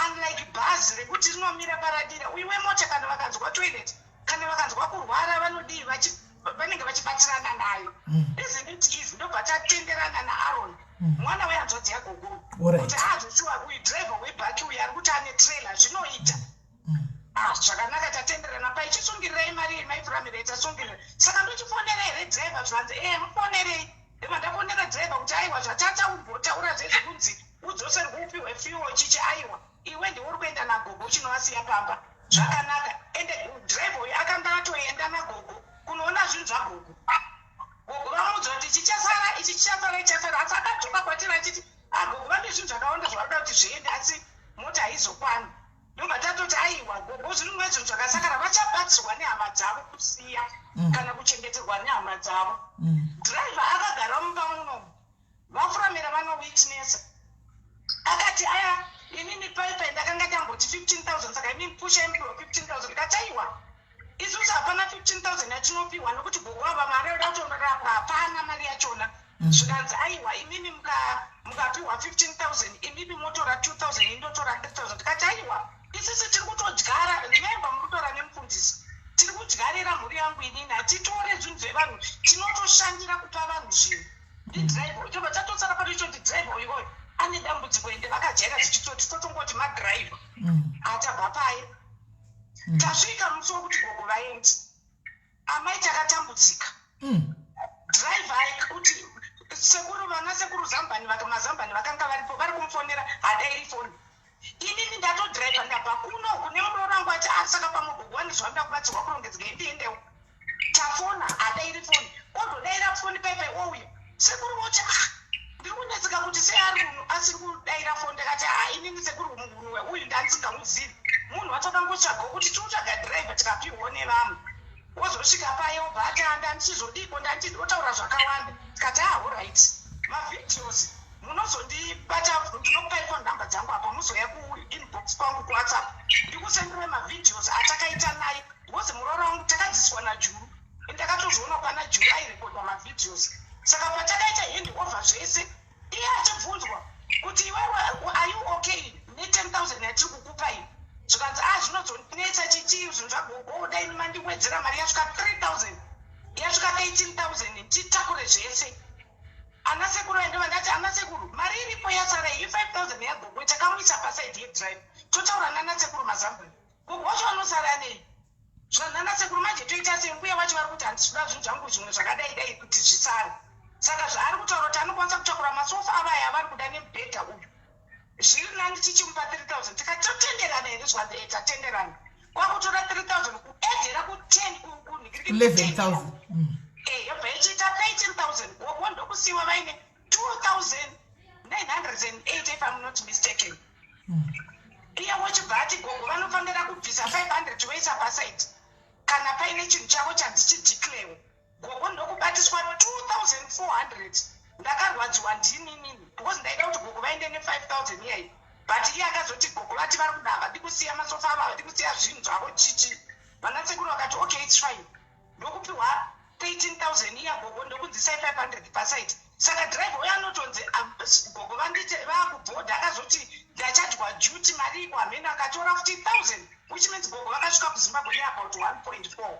unlike bhazi rekuti rinomira paradira. Uyu wemota, kana vakanzwa toilet, kana vakanzwa kurwara, vanodii? Vanenge vachibatsirana nayo. Isn't it easy?" Ndobva tatenderana naAron, mwana wehanzvadzi yagogo, kuti azoshuwa uyu driver webhaki uyu ari kuti ane trailer, zvinoita. Ah, zvakanaka, tatenderana paichisungirirai mari yemaifuramirei, tasungirira. Saka ndochifonera here driver? Zvanzi, "E, mufonerei." Ndobva ndafonera driver kuti, "Aiwa, zvatata umbotaura zvezvekunzi udzoserwe upiwe fuel chichi. Aiwa, iwe ndiwe uri kuenda nagogo uchinovasiya pamba zvakanaka." Ende driver uyu akanga atoenda nagogo kunoona zvinhu zvagogo. Gogo vamuudza kuti chichasara ichi, chichasara, ichasara, asi akadzoka kwatiri achiti agogo vane zvinhu zvakawanda zvavanoda kuti zviende, asi mota haizokwani. Ndobva tatoti, "Aiwa gogo, zvimwe zvinhu zvakasakara vachabatsirwa nehama dzavo kusiya kana kuchengeterwa nehama dzavo." Driver akagara mumba munomu, vafuramira vanowitnessa. Akati, "Aya, inini paipai ndakanga ndamboti 15,000, saka inini pushai mupiwa 15,000." Ndikati, "Aiwa, isusu hapana 15,000 yatinopiwa, nekuti gogo ava mari yoda kutonorapwa, hapana mari yachona." Zvikanzi, "Aiwa, imimi mukapiwa 15,000, imimi motora 2000, indotora 3000." Ndikati, "Aiwa, isusu tiri kutodyara. Remember, muri kutora nemufundisi, tiri kudyarira mhuri yangu. Inini hatitore zvinhu zvevanhu, tinotoshandira kupa vanhu zvinhu." Ndidriver, tobva tatosara pano ichoti driver uyoyo ane dambudziko, ende vakajaira zvichitoti totongoti madriver. Atabva paye, tasvika musi wekuti gogo vaendi, amai, takatambudzika. Driver kuti sekuru, vana sekuru Zambani, mazambani vakanga varipo, vari kumufonera, hadairi foni. Inini ndatodhiraivha, ndabva kuno kune muroora wangu ati, "Ah, saka pamwe gogo wani zvanoda kubatsirwa kurongedzwa, ndiendewo." Tafona, hadairi foni. Ozodaira foni paipai, ouya sekuru voti, "Ah, ndiri kunetseka kuti sei ari munhu asiri kudaira foni." Ndakati, "Ah, inini sekuru, munhu uyu ndandisingamuzivi, munhu watakangotsvagawo kuti tinotsvaga dhiraivha, tikapiwawo nevamwe." Wozosvika paye, obva ati, "Handichizodiko, ndandidotaura zvakawanda." Tikati, "Ah, alright, mavideos munozondibata, ndinokupai phone number dzangu apo, muzoya kuinbox kwangu kuWhatsApp, ndikusendere mavideos atakaita naye," because muroora wangu takadzidziswa naJuru. Ndakatozoona pana Juru airekodha mavideos. Saka patakaita hand over zvese, iye achibvunzwa kuti, "Iwewe, are you okay ne10,000 yatiri kukupai?" Zvikanzi, "A, zvinozonetsa chichi, zvinhu zvagogo, dai mandiwedzera mari yasvika 3000, yasvika 13,000, titakure zvese." Ana sekuru aindova, ndati, "Ana sekuru, mari iripo yasara iyi 5000 yagogo, takamuisa paside yedrive." Totaura nana sekuru Mazambani, gogo wacho vanosara nei? Zvanana sekuru, manje toita sei? Mbuya vacho vari kuti, "Handisi kuda zvinhu zvangu zvimwe zvakadai dai kuti zvisare." Saka zvaari kutaura kuti anokwanisa kutakura masofa avaya avari kuda nemubhedha uyu, zviri nani tichimupa 3000. Tikati, "Totenderana here?" Zvanzi, "E, tatenderana." Kwakutora 3000 kuedzera ku10. 11,000. Yobva ichiita 13,000. Gogo ndokusiyiwa vaine 2908, if I'm not mistaken. Iye wochibva ati gogo vanofanira kubvisa 500 voisa paside kana paine chinhu chavo chanzi chideclarewe. Gogo ndokubatiswa 2400. Ndakarwadziwa ndininini because ndaida kuti gogo vaende ne5000 iyai, but iye akazoti gogo vati vari kuda, havadi kusiya masofa avo, havadi kusiya zvinhu zvavo chichi. Vana sekuru vakati, "Okay, it's fine." Ndokupiwa 13,000 iya, gogo ndokunzisai 500 paside. Saka driver uyo anotonzi, ah, gogo vandite vaakubhodha, akazoti ndachadya duty mari iko hamene, akatora futi 1000, which means gogo vakasvika kuZimbabwe neabout 1.4.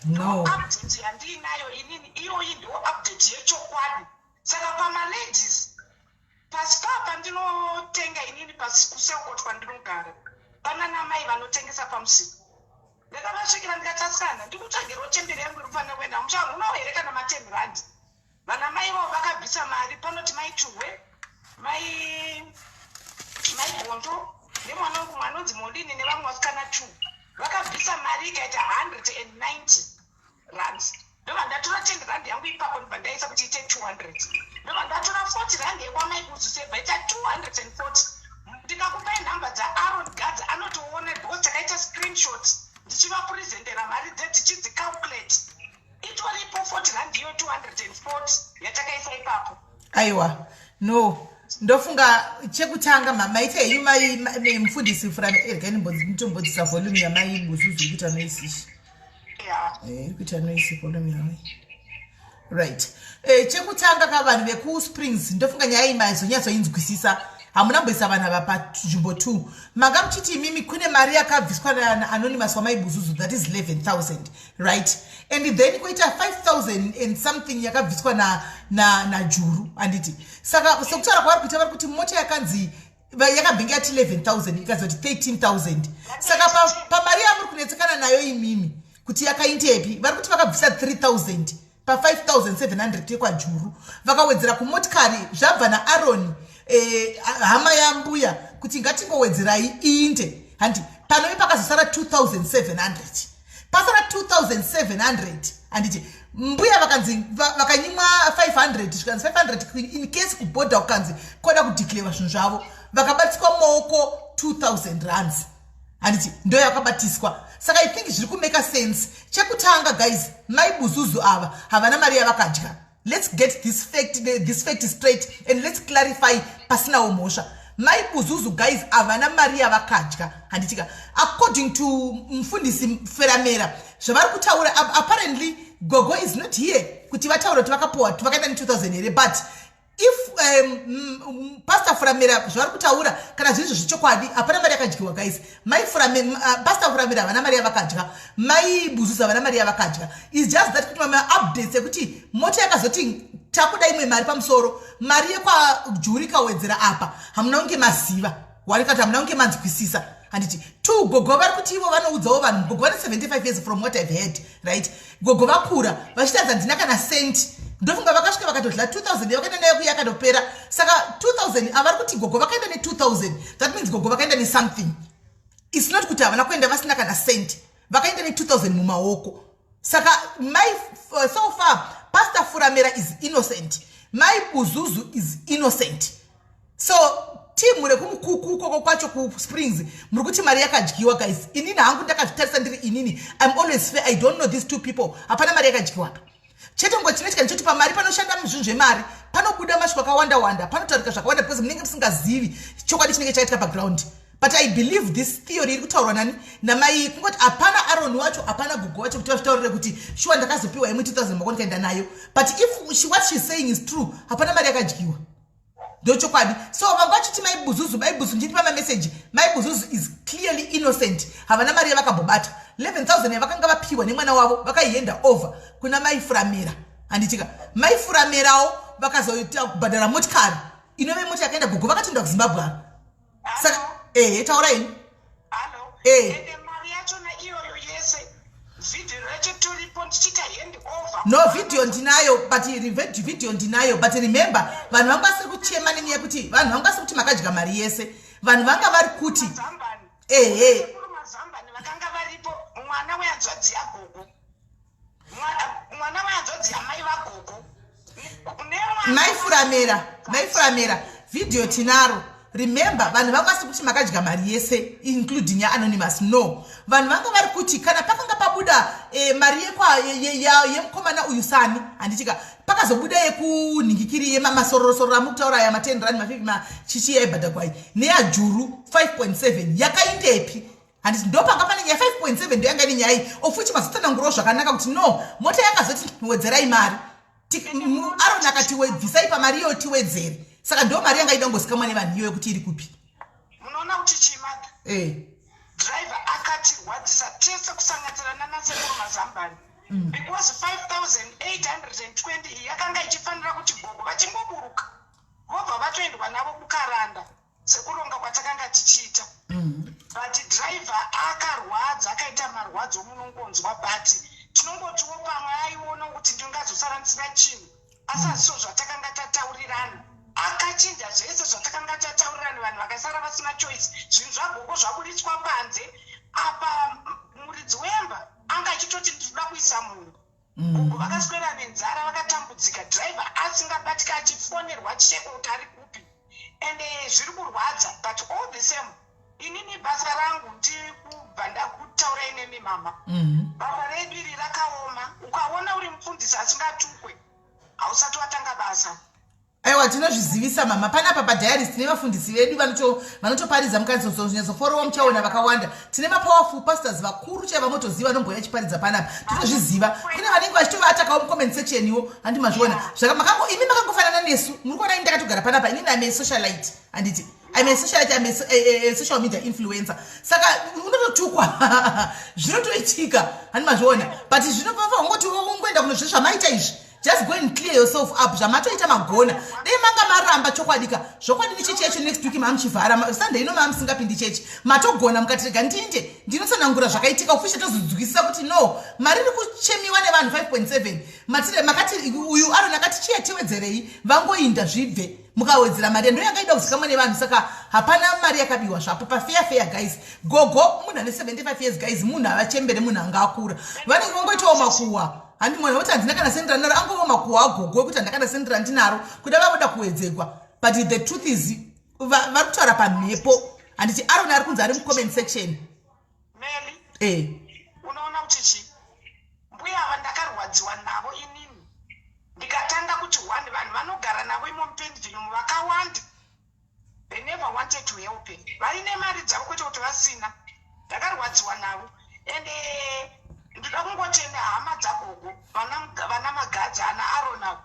No. Update yandiinayo inini iyoyi ndo update yechokwadi. Saka pamaladies pasi paa pandinotenga inini, pasi kuSelcot kwandinogara, pana namai vanotengesa pamusika. Ndakavasvikira ndikati, "Asikana, ndikutsvagirawo chembere yangu iri kufanira kuenda mucha, munawo here kana ma10 rand?" Vana mai vavo vakabvisa mari, panoti mai Chuhwe, mai Gondo nemwana wangu mwanonzi Modini nevamwe vasikana two, vakabvisa mari ikaita 190 rands. Ndobva ndatora 10 rand yangu ipapo, ndobva ndaisa kuti ite. 200. Ndobva ndatora R40 yekwamaibuzuzu, yebva ita 240. Ndikakupai nhamba dzaAron Gadza, anotoona because takaita screenshot ndichivapresentera mari dze tichidzicalculate. Itoripo R40 iyo 240 yatakaisa ipapo. Aiwa, no, ndofunga chekutanga maita henyu mai mufundisi Furame. Regai nditombodzisa volume yamai Buzuzu, iri kuita noise ishi. Iri kuita noise volume yamai. Right, chekutanga ka, vanhu vekuSprings, ndofunga nyaya iyi maizonyatsoinzwisisa. Hamuna mboisa vanhu ava panzvimbo 2. Manga muchiti imimi kune mari yakabviswa naAnonymous wamai Buzuzu, that is 11,000, right? And then koita 5000 and something yakabviswa naJuru, handiti? Saka sekutaura kwavari kuita, vari kuti mota yakanzi yakabvinge yati 11,000, ikazoti 13,000. Saka pamari yamuri kunetsekana nayo imimi kuti yakaindepi, vari kuti vakabvisa 3000 pa5700 yekwaJuru, vakawedzera kumotikari. Zvabva naAroni, hama yambuya, kuti ngatingowedzerai iinde, handi? Panove pakazosara 2700, pasara 2700, handiti? Mbuya vakanzi vakanyimwa 500, zvikanzi 500 in case kubhodha kukanzi koda kudeclarewa zvinhu zvavo. Vakabatiswa maoko 2000 rands, handiti? Ndo yakabatiswa. Saka I think zviri kumake sense. Chekutanga guys, mai Buzuzu ava havana mari yavakadya. Let's get this fact straight and let's clarify pasinawo mhosva. Mai Buzuzu guys, havana mari yavakadya, handitika? According to mufundisi Feramera, zvavari kutaura, apparently gogo is not here kuti vataura kuti vakapuwa, vakaenda ne2000 here. But if Pastor Furamira zvavari kutaura kana zviri zvo zvechokwadi, hapana mari yakadyiwa guys. Mai Pastor Furamira havana mari yavakadya, mai Buzuzu havana mari yavakadya. Is just that kuti mamwe updates ekuti mota yakazoti takuda imwe mari pamusoro, mari yekwajuri ikawedzera apa, hamuna kunge maziva warikati, hamuna kunge manzwisisa, handiti? Two, gogo vari kuti ivo vanoudzawo vanhu. Gogo vane 75 years from what I've heard, right? Gogo vakura vachitaridza ndina kana cent. Ndofunga vakasvika vakatodla 2000 yavakaenda nayo kuya, yakatopera. Saka 2000 avari kuti gogo vakaenda ne2000, that means gogo vakaenda nesomething. It's not kuti havana kuenda vasina kana cent, vakaenda ne2000 mumaoko. Saka mai, so far Pastor Furamera is innocent, mai Buzuzu is innocent. So timu rekumukuku koko kwacho kuSprings, muri kuti mari yakadyiwa. Guys, inini hangu ndakazvitarisa ndiri inini, I'm always fair. I don't know these two people. Hapana mari yakadyiwa chete. Ngo chinoitika ndechoti pamari panoshanda muzvinhu zvemari, panobuda mashoko akawanda wanda, panotaurika zvakawanda because munenge musingazivi chokwadi chinenge chaitika paground. But I believe this theory iri kutaurwa nani namai, kungoti hapana Aron wacho, hapana gogo wacho kuti vazvitaurire kuti shuwa ndakazopiwa imwe 2000 mako ndikaenda nayo. But if what she's saying is true, hapana mari yakadyiwa, ndochokwadi. So vanga vachiti mai Buzuzu, mai Buzuzu, nditi pamameseji, mai Buzuzu is clearly innocent. Havana mari yavakambobata. 11,000 yavakanga vapiwa nemwana wavo vakaienda over kuna mai Furamera, handitika? Mai Furamerawo vakazoita kubhadhara motikari inove mota yakaenda gogo vakatoenda kuZimbabwe. Saka ehe, taurai. Ende mari yachona iyoyo yese, vhidhiyo racho toripo ndichiita hand over. No, vhidhiyo ndinayo, but vhidhiyo ndinayo, but remember, vanhu vanga vasiri kuchema nenyaya yekuti vanhu vanga vasiri kuti makadya mari yese. Vanhu vanga vari kuti Mazambani. Ehe. Sekuru Mazambani vakanga varipo, mwana wehanzvadzi yagogo, mwana wehanzvadzi yamai vagogo nemwana. Mai Furamera, mai Furamera, vhidhiyo tinaro. Remember, vanhu vanga vasiri kuti makadya mari yese including yaAnonymous. No, vanhu vanga vari kuti kana pakanga pabuda mari yemukomana uyu sani, handitika? Pakazobuda yekunhingikiri yemasororosororo amukutaura aya, ma10 rand, ma50, machichi yaibhadhagwai, neyajuru 5.7 yakaindepi, handiti? Ndo panga pane nyaya. 5.7 ndo yanga ine nyaya iyi, of which mazotsanangurawo zvakanaka kuti no, mota yakazoti wedzerai mari. Aron akati bvisai pamari iyoyo tiwedzere. Saka ndo mari yanga ida kungozikamwa nevanhu iyoyo kuti iri kupi. Munoona kuti chimada driver akatirwadzisa tese kusanganisira nanasekuru Mazambani because 5820 iyi yakanga ichifanira kuti gogo vachingoburuka vobva vatoendwa navo kuKaranda sekuronga kwatakanga tichiita. But driver akarwadza, akaita marwadzo munongonzwa. But tinongotiwo pamwe aiona kuti ndingazosara ndisina chinhu, asi hazviso zvatakanga tataurirana. Akachinja zvese zvatakanga tataurirana, vanhu vakasara vasina choice. Zvinhu zvagogo zvaburitswa panze apa, muridzi wemba anga achitoti ndinoda kuisa munhu. Gogo vakaswera nenzara, vakatambudzika, driver asingabatika, achifonerwa achisheka kuti ari kupi. Ende zviri kurwadza, but all the same, inini basa rangu ndikubva ndakutaurai nemi, mama. Basa redu iri rakaoma. Ukaona uri mufundisi asingatukwe, hausati watanga basa. Aiwa, tinozvizivisa, mama. Panapa padiaries tine vafundisi vedu vanotoparidza. Mukanzonyatsofollowa muchaona vakawanda. Tine mapowerful pastors vakuru chaivo vamotoziva vanomboya chiparidza panapa. Tinozviziva kune vanenge vachitovatakawo mucomment section iwo, handi mazviona? Imi makangofanana nesu. Muri kuona ini ndakatogara panapa, inini am a socialite, handiti? I'm a socialite, I'm a social media influencer. Saka unototukwa, zvinotoitika, handi mazviona? But zvinobva ungoti ungoenda kunozve zvamaita izvi, just go and clear yourself up. Zvamatoita magona. Dai manga maramba chokwadika zvokwadi nechechi yacho, next week mamuchivhara, Sunday ino maamusingapindi chechi. Matogona mukati rega ndinde ndinotsanangura zvakaitika official, tozonzwisisa kuti no, mari iri kuchemiwa nevanhu 5.7 matire makati uyu Aron akati chiya tiwedzerei, vangoinda zvibve, mukawedzera mari ndo yanga ida kuzikamwa nevanhu. Saka hapana mari yakabiwa zvapo, pafair fair, guys. Gogo munhu ane 75 years, guys, munhu avachembere, munhu anga akura, vanenge vangoitawo makuhwa, handi mwana kuti handina kana sendi randinaro, angova makuhwa agogo ekuti handina kana sendi randinaro, kuda vavoda kuwedzegwa. But the truth is vari kutaura pamhepo, handiti? Aron ari kunzi ari mucomment section. Meli. E. Unoona kuti chi mbuya ava ndakarwadziwa navo inini, ndikatanga kuti one, vanhu vanogara navo imo muPenville vakawanda, they never wanted to help her. Vaine mari dzavo, kwete kuti vasina. Ndakarwadziwa navo. Ende ndoda kungotenda hama dzagogo, vana Magadza, ana Aron avo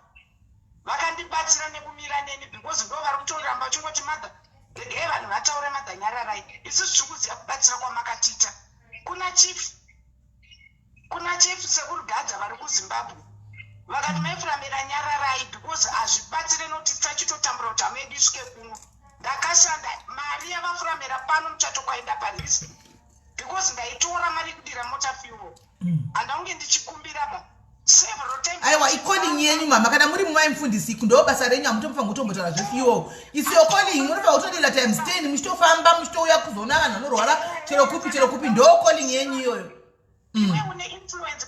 vakandibatsira nekumira neni, because ndo vari kutoramba vachingoti, "Mother, regai vanhu vataure. Mother, nyararai. Isusu tiri kuziva kubatsira kwamakatiita." Kuna chief Sekurigadza vari kuZimbabwe vakati, "Maifuramira, nyararai, because hazvibatsire nokuti tachitotambura kuti hama yedu isvike kuno." Ndakashanda mari yavafuramira pano muchato kwaenda parisk, because ndaitora mari yekudira mota fuel, handaunge ndichikumbira ba several times. Aiwa, icalling yenyu, mama. Kana muri mumai mufundisi, ndo basa renyu. Hamutomufanira kutombotaura zvefuel, it's your calling. Munofanira kutodira times 10, muchitofamba, muchitouya kuzoona vanhu vanorwara chero kupi, chero kupi. Ndo calling yenyu iyoyo. Iwe une influence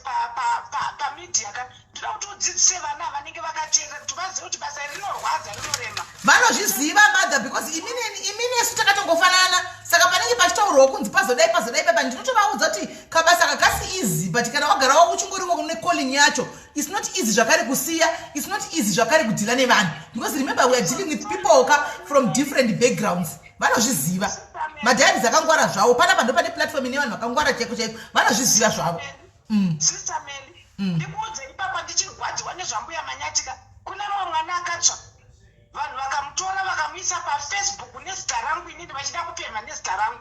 pamedia ka, ndoda kuti udzidzise vana vanenge vakateerera kuti vazive kuti basa iri rinorwadza, rinorema. Vanozviziva, mother, because imi nesu takatongofanana. Saka panenge pachitaurwawo kunzi pazodai, pazodai papa, ndinotovaudza kuti kabasa kakasi easy, but kana wagara uchingoriwo necalling yacho, it's not easy zvakare kusiya, it's not easy zvakare kudeala nevanhu, because remember, we are dealing with people ka from different backgrounds. Vanozviziva madiaries akangwara zvavo. Panapa ndo pane platform ine vanhu vakangwara chaiko chaiko, vanozviziva zvavo. Sister Mary, ndikuudze ipapa, ndichirwadziwa nezvambuya Manyatika, kune mumwe mwana akatsva, vanhu vakamutora vakamuisa paFacebook nezita rangu inini, vachida kupemha nezita rangu.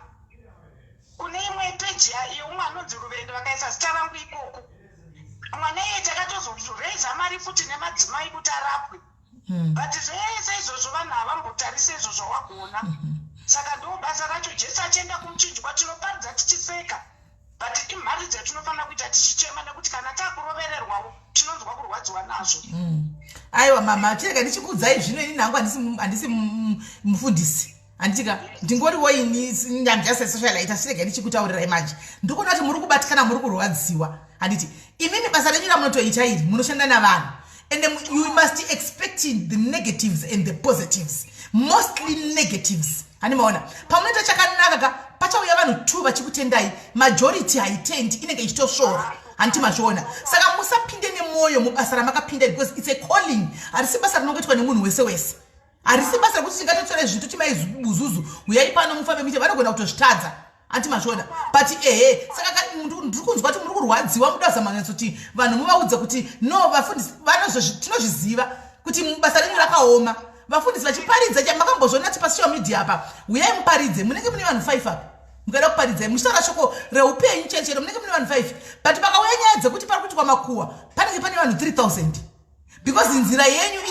Kune imwe peji yeumwe anonzi Ruvendo, vakaisa zita rangu ikoko. Mwana iye takatozoraisa mari futi nemadzimai kuti arapwe. But zvese izvozvo vanhu havambotarise izvozvo wagona. Saka ndo basa racho. Jesu achienda kumuchinjikwa, tinoparidza tichiseka, but imhari dzatinofanira kuita tichichema, nekuti kana taakurovererwawo tinonzwa kurwadziwa nazvo. Aiwa mama, chirega ndichikuudzai zvino. Ini hangu handisi mufundisi, handitika? Ndingoriwo ini, I'm just a socialite. Chirega ndichikutaurirai manje. Ndiri kuona kuti muri kubatikana, muri kurwadziwa, handiti? Imimi basa renyu ramunotoita iri, munoshanda navanhu, and you must expect the negatives and the positives, mostly negatives, hani maona? Pamunoita chakanaka ka, pachauya vanhu two vachikutendai, majority haitendi, inenge ichitosvora, handiti mazviona? Saka musapinde nemwoyo mubasa ramakapinda, because it's a calling. Harisi basa rinongoitwa nemunhu wese wese. Harisi basa rekuti tingatotore zvinhu toti mai Buzuzu, uyai pano mufambe muite. Vanogona kutozvitadza, anti mazviona? But ehe, saka ndiri kunzwa kuti muri kurwadziwa, muda kuzama kuti vanhu muvaudze kuti no, vafundisi tinozviziva kuti basa renyu rakaoma. Vafundisi vachiparidza, chamakambozviona kuti pasocial media apa, uyai muparidze, munenge mune vanhu 5 apa. Mukada kuparidzai muchitaura shoko reupenyu chero chero, munenge mune vanhu 5, but pakauya nyaya dzekuti pari kuitwa makuhwa, panenge pane vanhu 3000, because nzira yenyu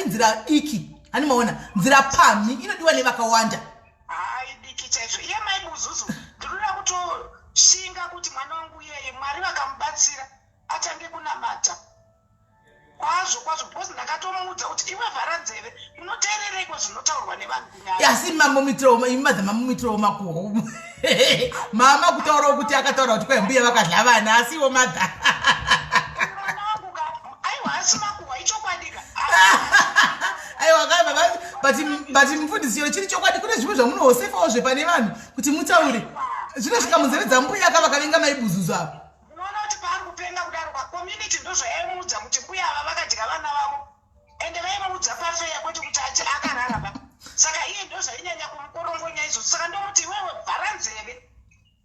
inzira diki, hani maona? Nzira pamhi inodiwa nevakawanda. Hai, diki chaizvo. Iye mai Buzuzu, ndinoda kutoshinga kuti mwana wangu iyeye Mwari vakamubatsira atange kunamata kwazvo kwazvo, because ndakatomuudza kuti, "Iwe, vhara nzeve, unoteerereiko zvinotaurwa nevanhu kunyanya?" Asi mamumitiro imi madza, mamumitiro makuhwa, mama kutaurawo kuti akataura kuti kwai mbuya vakadla vana, asiwo madha. Mwana wangu. But but mufundisi chero chiri chokwadi kune zvimwe zvamunohosefawo zvepane vanhu kuti mutaure. Zvinosvika munzeve dzambuya ka vakavenga maibuzuzu ava. Unoona kuti paari kupenga kudaro ka community ndozvayaimuudza kuti mbuya ava vakadya vana vavo ende vaimuudza pafeya kwete kuti achi akarara ba saka iye ndozvainyanya kumukorongonya izvozvo saka ndomuti iwewe vhara nzeve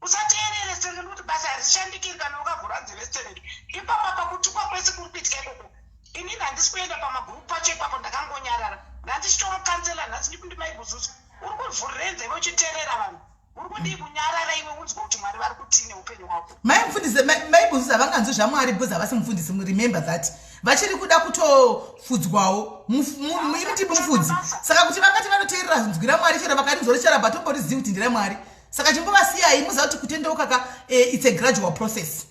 usateerere stereki nekuti basa harishandikiri kana ukavhura nzeve stereki ipapa pakutukwa kwese kuri kuitika ikoko inini handisi kuenda pamagurupu pacho ipapo ndakangonyarara ndandichitomukanzela nhasi ndikundimaibuzuzu uri kuvhurirei nzeve uchiteerera vanhu uri kudii kunyarara iwe unzwa kuti mwari vari kutii neupenyu hwako mai mufundisi mai buzuzu havanganzwi zvamwari because havasi mufundisi remember that vachiri kuda kutofudzwawo imi ndi mufudzi saka kuti vangati vanoteerera nzwi ramwari chero vakarinzwa richarabva tomborizivi kuti nderamwari saka chimbovasiyai muziva kuti kutendeuka ka eh, it's a gradual process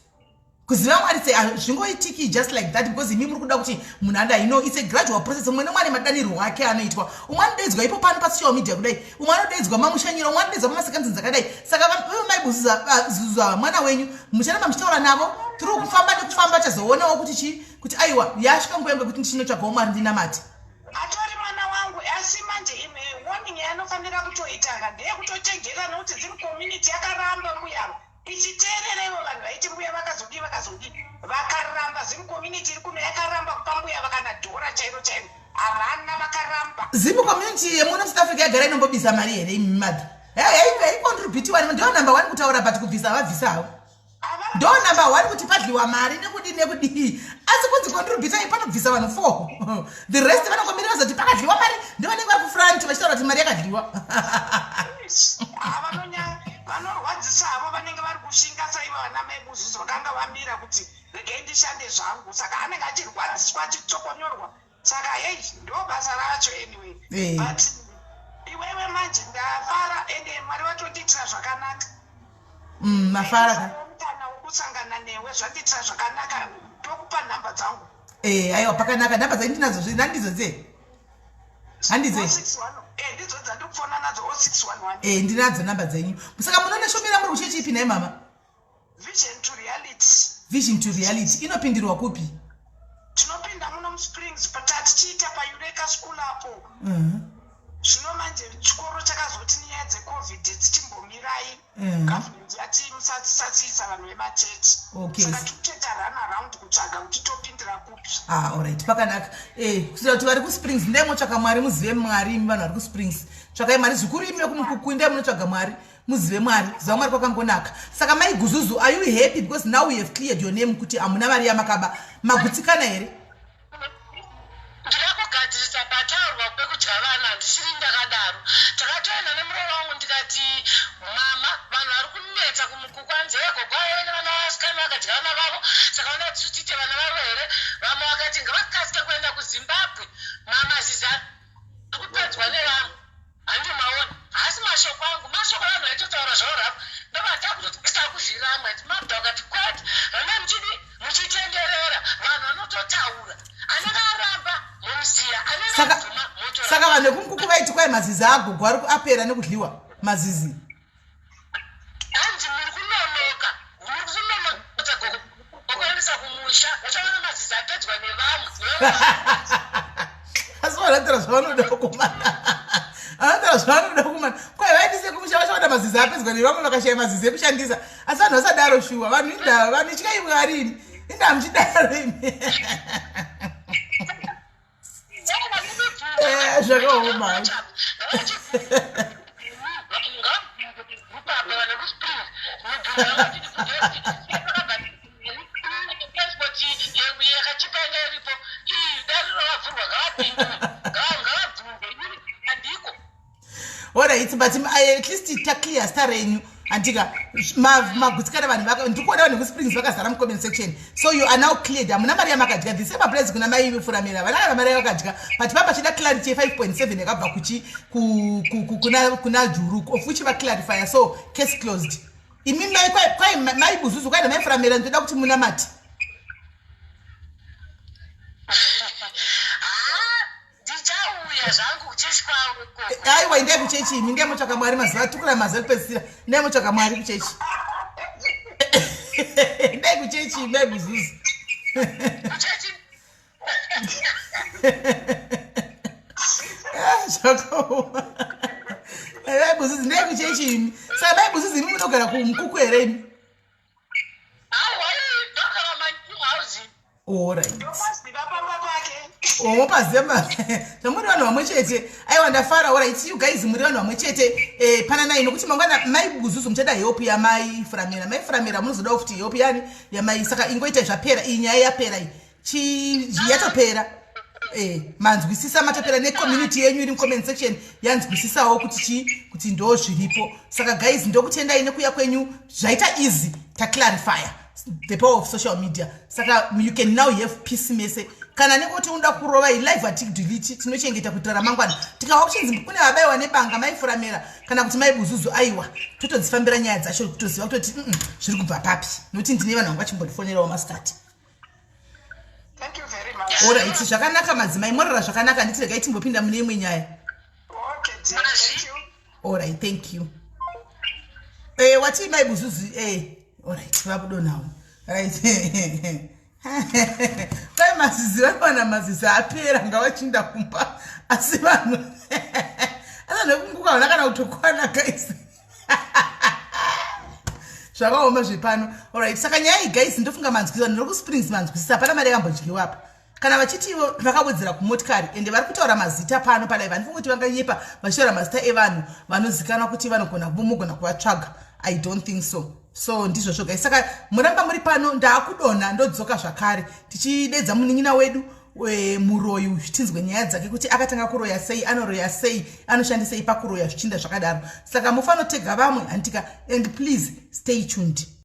kuziva mwari se hazvingoitiki just like that because imi muri kuda kuti munhu adai no it's a gradual process umwe nemwe ane madanirwo ake anoitwa umwe anodaidzwa ipo pano pasocial media kudai umwe anodaidzwa mamushanyira umwe anodaidzwa pamasekanzini dzakadai saka ivo maibuzuza mwana wenyu mucharamba muchitaura navo through kufamba nekufamba chazoonawo kuti chii kuti aiwa yasvika nguva yangu yekuti ndichinotsvagawo mwari ndinamate atori mwana wangu asi manje imwe warning yaanofanira kutoitanga ndeyekutochenjera nokuti dziri community yakaramba mbuya ichiteerera ivo vanhu vaiti mbuya vakazodii vakazodii vakaramba zim community iri kuno yakaramba kupa mbuya vakana dhora chairo chairo havana vakaramba zim community yemuno south africa yagara inombobisa mari here imi madha haikontributiwa ndiyo number one kutaura but kubvisa vabvisa havo ndo number one kuti padliwa mari nekudii nekudii asi kunzi contributai panobvisa vanhu four the rest vanongomirira zoti pakadliwa mari ndovanenge vari kufront vachitaura kuti mari yakadliwa vanorwadzisa havo vanenge vari kushinga saivo vana mai buzuzu vakanga vamira kuti regai ndishande zvangu saka anenge achirwadziswa achitsokonyorwa saka hei ndo basa racho anyway eh. but iwewe manje ndafara ende mwari vatotiitira zvakanaka mm, mafara ka mukana wekusangana newe zvandiitira zvakanaka tokupa nhamba dzangu eh, aiwa pakanaka nhamba dzaindi nadzo zve nandidzo dze handidzo eh, ndidzo dzandikufona nadzo 0611 eh, ndinadzo nhamba dzenyu saka munoneshomera muri kuchechi ipi nhai mama Vision to reality. Vision to reality inopindirwa kupi? Tinopinda muno muSprings tatichiita paEureka School apo. Zvino manje chikoro chakazoti nenyaya dzeCovid dzichimbomirai. Government yati musasasiisa vanhu vemachechi. Okay. Saka tikutoita run around kutsvaga kuti topindira kupi. Ah, alright. Pakanaka. Eh, kuitira kuti vari kuSprings ndai motsvaka Mwari muzive Mwari imi vanhu vari kuSprings. Tsvakai Mwari zvikuru imi vekumukuku ndai munotsvaga Mwari. Muzive Mwari, kuziva Mwari kwakangonaka. Saka mai Guzuzu, are you happy because now you have cleared your name kuti hamuna mari yamakaba? Magutsikana here? Ndinoda kugadzirisa pataurwa pekudya vana handisiri ndakadaro. Takatoenda nemuroora wangu ndikati mama vanhu vari kunetsa kumukuku hanzi hee gogo aive nevana vasikana vakadya vana vavo saka vanoda tisu tiite vana vavo here? Vamwe vakati ngavakasike kuenda kuZimbabwe mama zizi ari kupedzwa nevamwe. Handi maona haasi mashoko angu mashoko avanhu vaitotaura zvavo rafu ndobva takutoti takuzviramwa iti mabda vakati kwete rambai muchidi muchitenderera vanhu vanototaura anenge aramba momusiya anenge abvuma motora saka vanhu vekumukuku vaiti kwai mazizi agogo ari apera nekudliwa mazizi hanzi muri kunonoka muri kunonotsa gogo okuendesa kumusha uchaona mazizi apedzwa nevamwe asi vanotaura zvavanoda kumana vanotaura zvavanoda kumana kwai vaendese kumusha vachaona mazizi apedzwa nevamwe vakashaya mazizi ekushandisa asi vanhu vasadaro shuwa vanhu indava vanhu ityai mwari imi indava muchidaro imi eh, zvakaoma Alright, but at least taclear star renyu andika magutsikana vanhu vaka ndikuona vanhu vekusprings vakazara mucomment section so you are now cleared hamuna mari yamakadya the same applies kuna mai vefuramira vana kana mari yavakadya but pamba chida clarity ye5.7 yakabva kuchi kuna juru of which vaclarifya so case closed imi mai kwai mai buzuzu kwai namai furamira ndinoda kuti munamati Ndichauya zvangu kuchechi kwangu ikoko. Aiwa indai kuchechi imi ndai motsvaka Mwari mazuva atukura mazuva ekupedzisira ndai motsvaka Mwari kuchechi. Ndai kuchechi imi mai buzuzu. Kuchechi Ah, Zvakaoma. Mai Buzuzu, ndeyekuchechi imi. Saka Mai Buzuzu, imi munogara kumukuku here imi? Aiwa, ndogara manew house. Alright. Ndomaziva pamba pake. Omopaziva zvamuri vanhu vamwe chete. Aiwa, ndafara. Alright, you guys muri vanhu vamwe chete. Pananai nokuti mangwana Mai Buzuzu muchada help yamai Furamira. Mai Furamira munozodawo futi help yani yamai. Saka ingoita zvapera iyi, nyaya yapera iyi. Yatopera. Manzwisisa, matopera necommunity yenyu iri mucomment section yanzwisisawo kuti chii, kuti ndo zviripo. Saka guys, ndokutendai nekuya kwenyu. Zvaita easy, taclarifya, the power of social media. Saka you can now have peace mese. Kana nekuti unoda kurova ilive, hatidelete, tinochengeta kuitira ramangwana. Tikawa kuchinzi kune vabayiwa nebanga, Maifuramera kana kuti Mai Buzuzu, aiwa, totodzifambira nyaya dzacho, kutoziva kutoti zviri kubva papi, nokuti ndine vanhu vanga vachimbondifonerawo masikati. Thank you very much. Alright, zvakanaka madzimai, morara zvakanaka. Nditi regai timbopinda mune imwe nyaya. Okay dear, thank you. Alright, thank you. Watii Mai Buzuzu? Alright, vabudonawo. Right, kwai mazizi vanowana mazizi apera, ngavachinda kumba. Asi vanhu, asi vanhu vekunguka havana kana kutokwana, guys. Zvakaoma zvepano. Alright, saka nyaya iyi, guys, ndofunga manzwisisa. Ndiri kuSprings, manzwisisa. Hapana mari yakambodyiwa apa. Kana vachiti ivo vakawedzera kumotikari, ende vari kutaura mazita pano palive, handifungi kuti vanganyepa vachitaura mazita evanhu vanozikanwa kuti vanogona, mugona kuvatsvaga. I don't think so. So ndizvozvo, guys. Saka muramba muri pano, ndaakudonha, ndodzoka zvakare tichidedza munin'ina wedu muroyi uyu, tinzwe nyaya dzake kuti akatanga kuroya sei, anoroya sei, anoshandisei pakuroya, zvichinda zvakadaro. Saka mufanotega vamwe, handitika? And please stay tuned.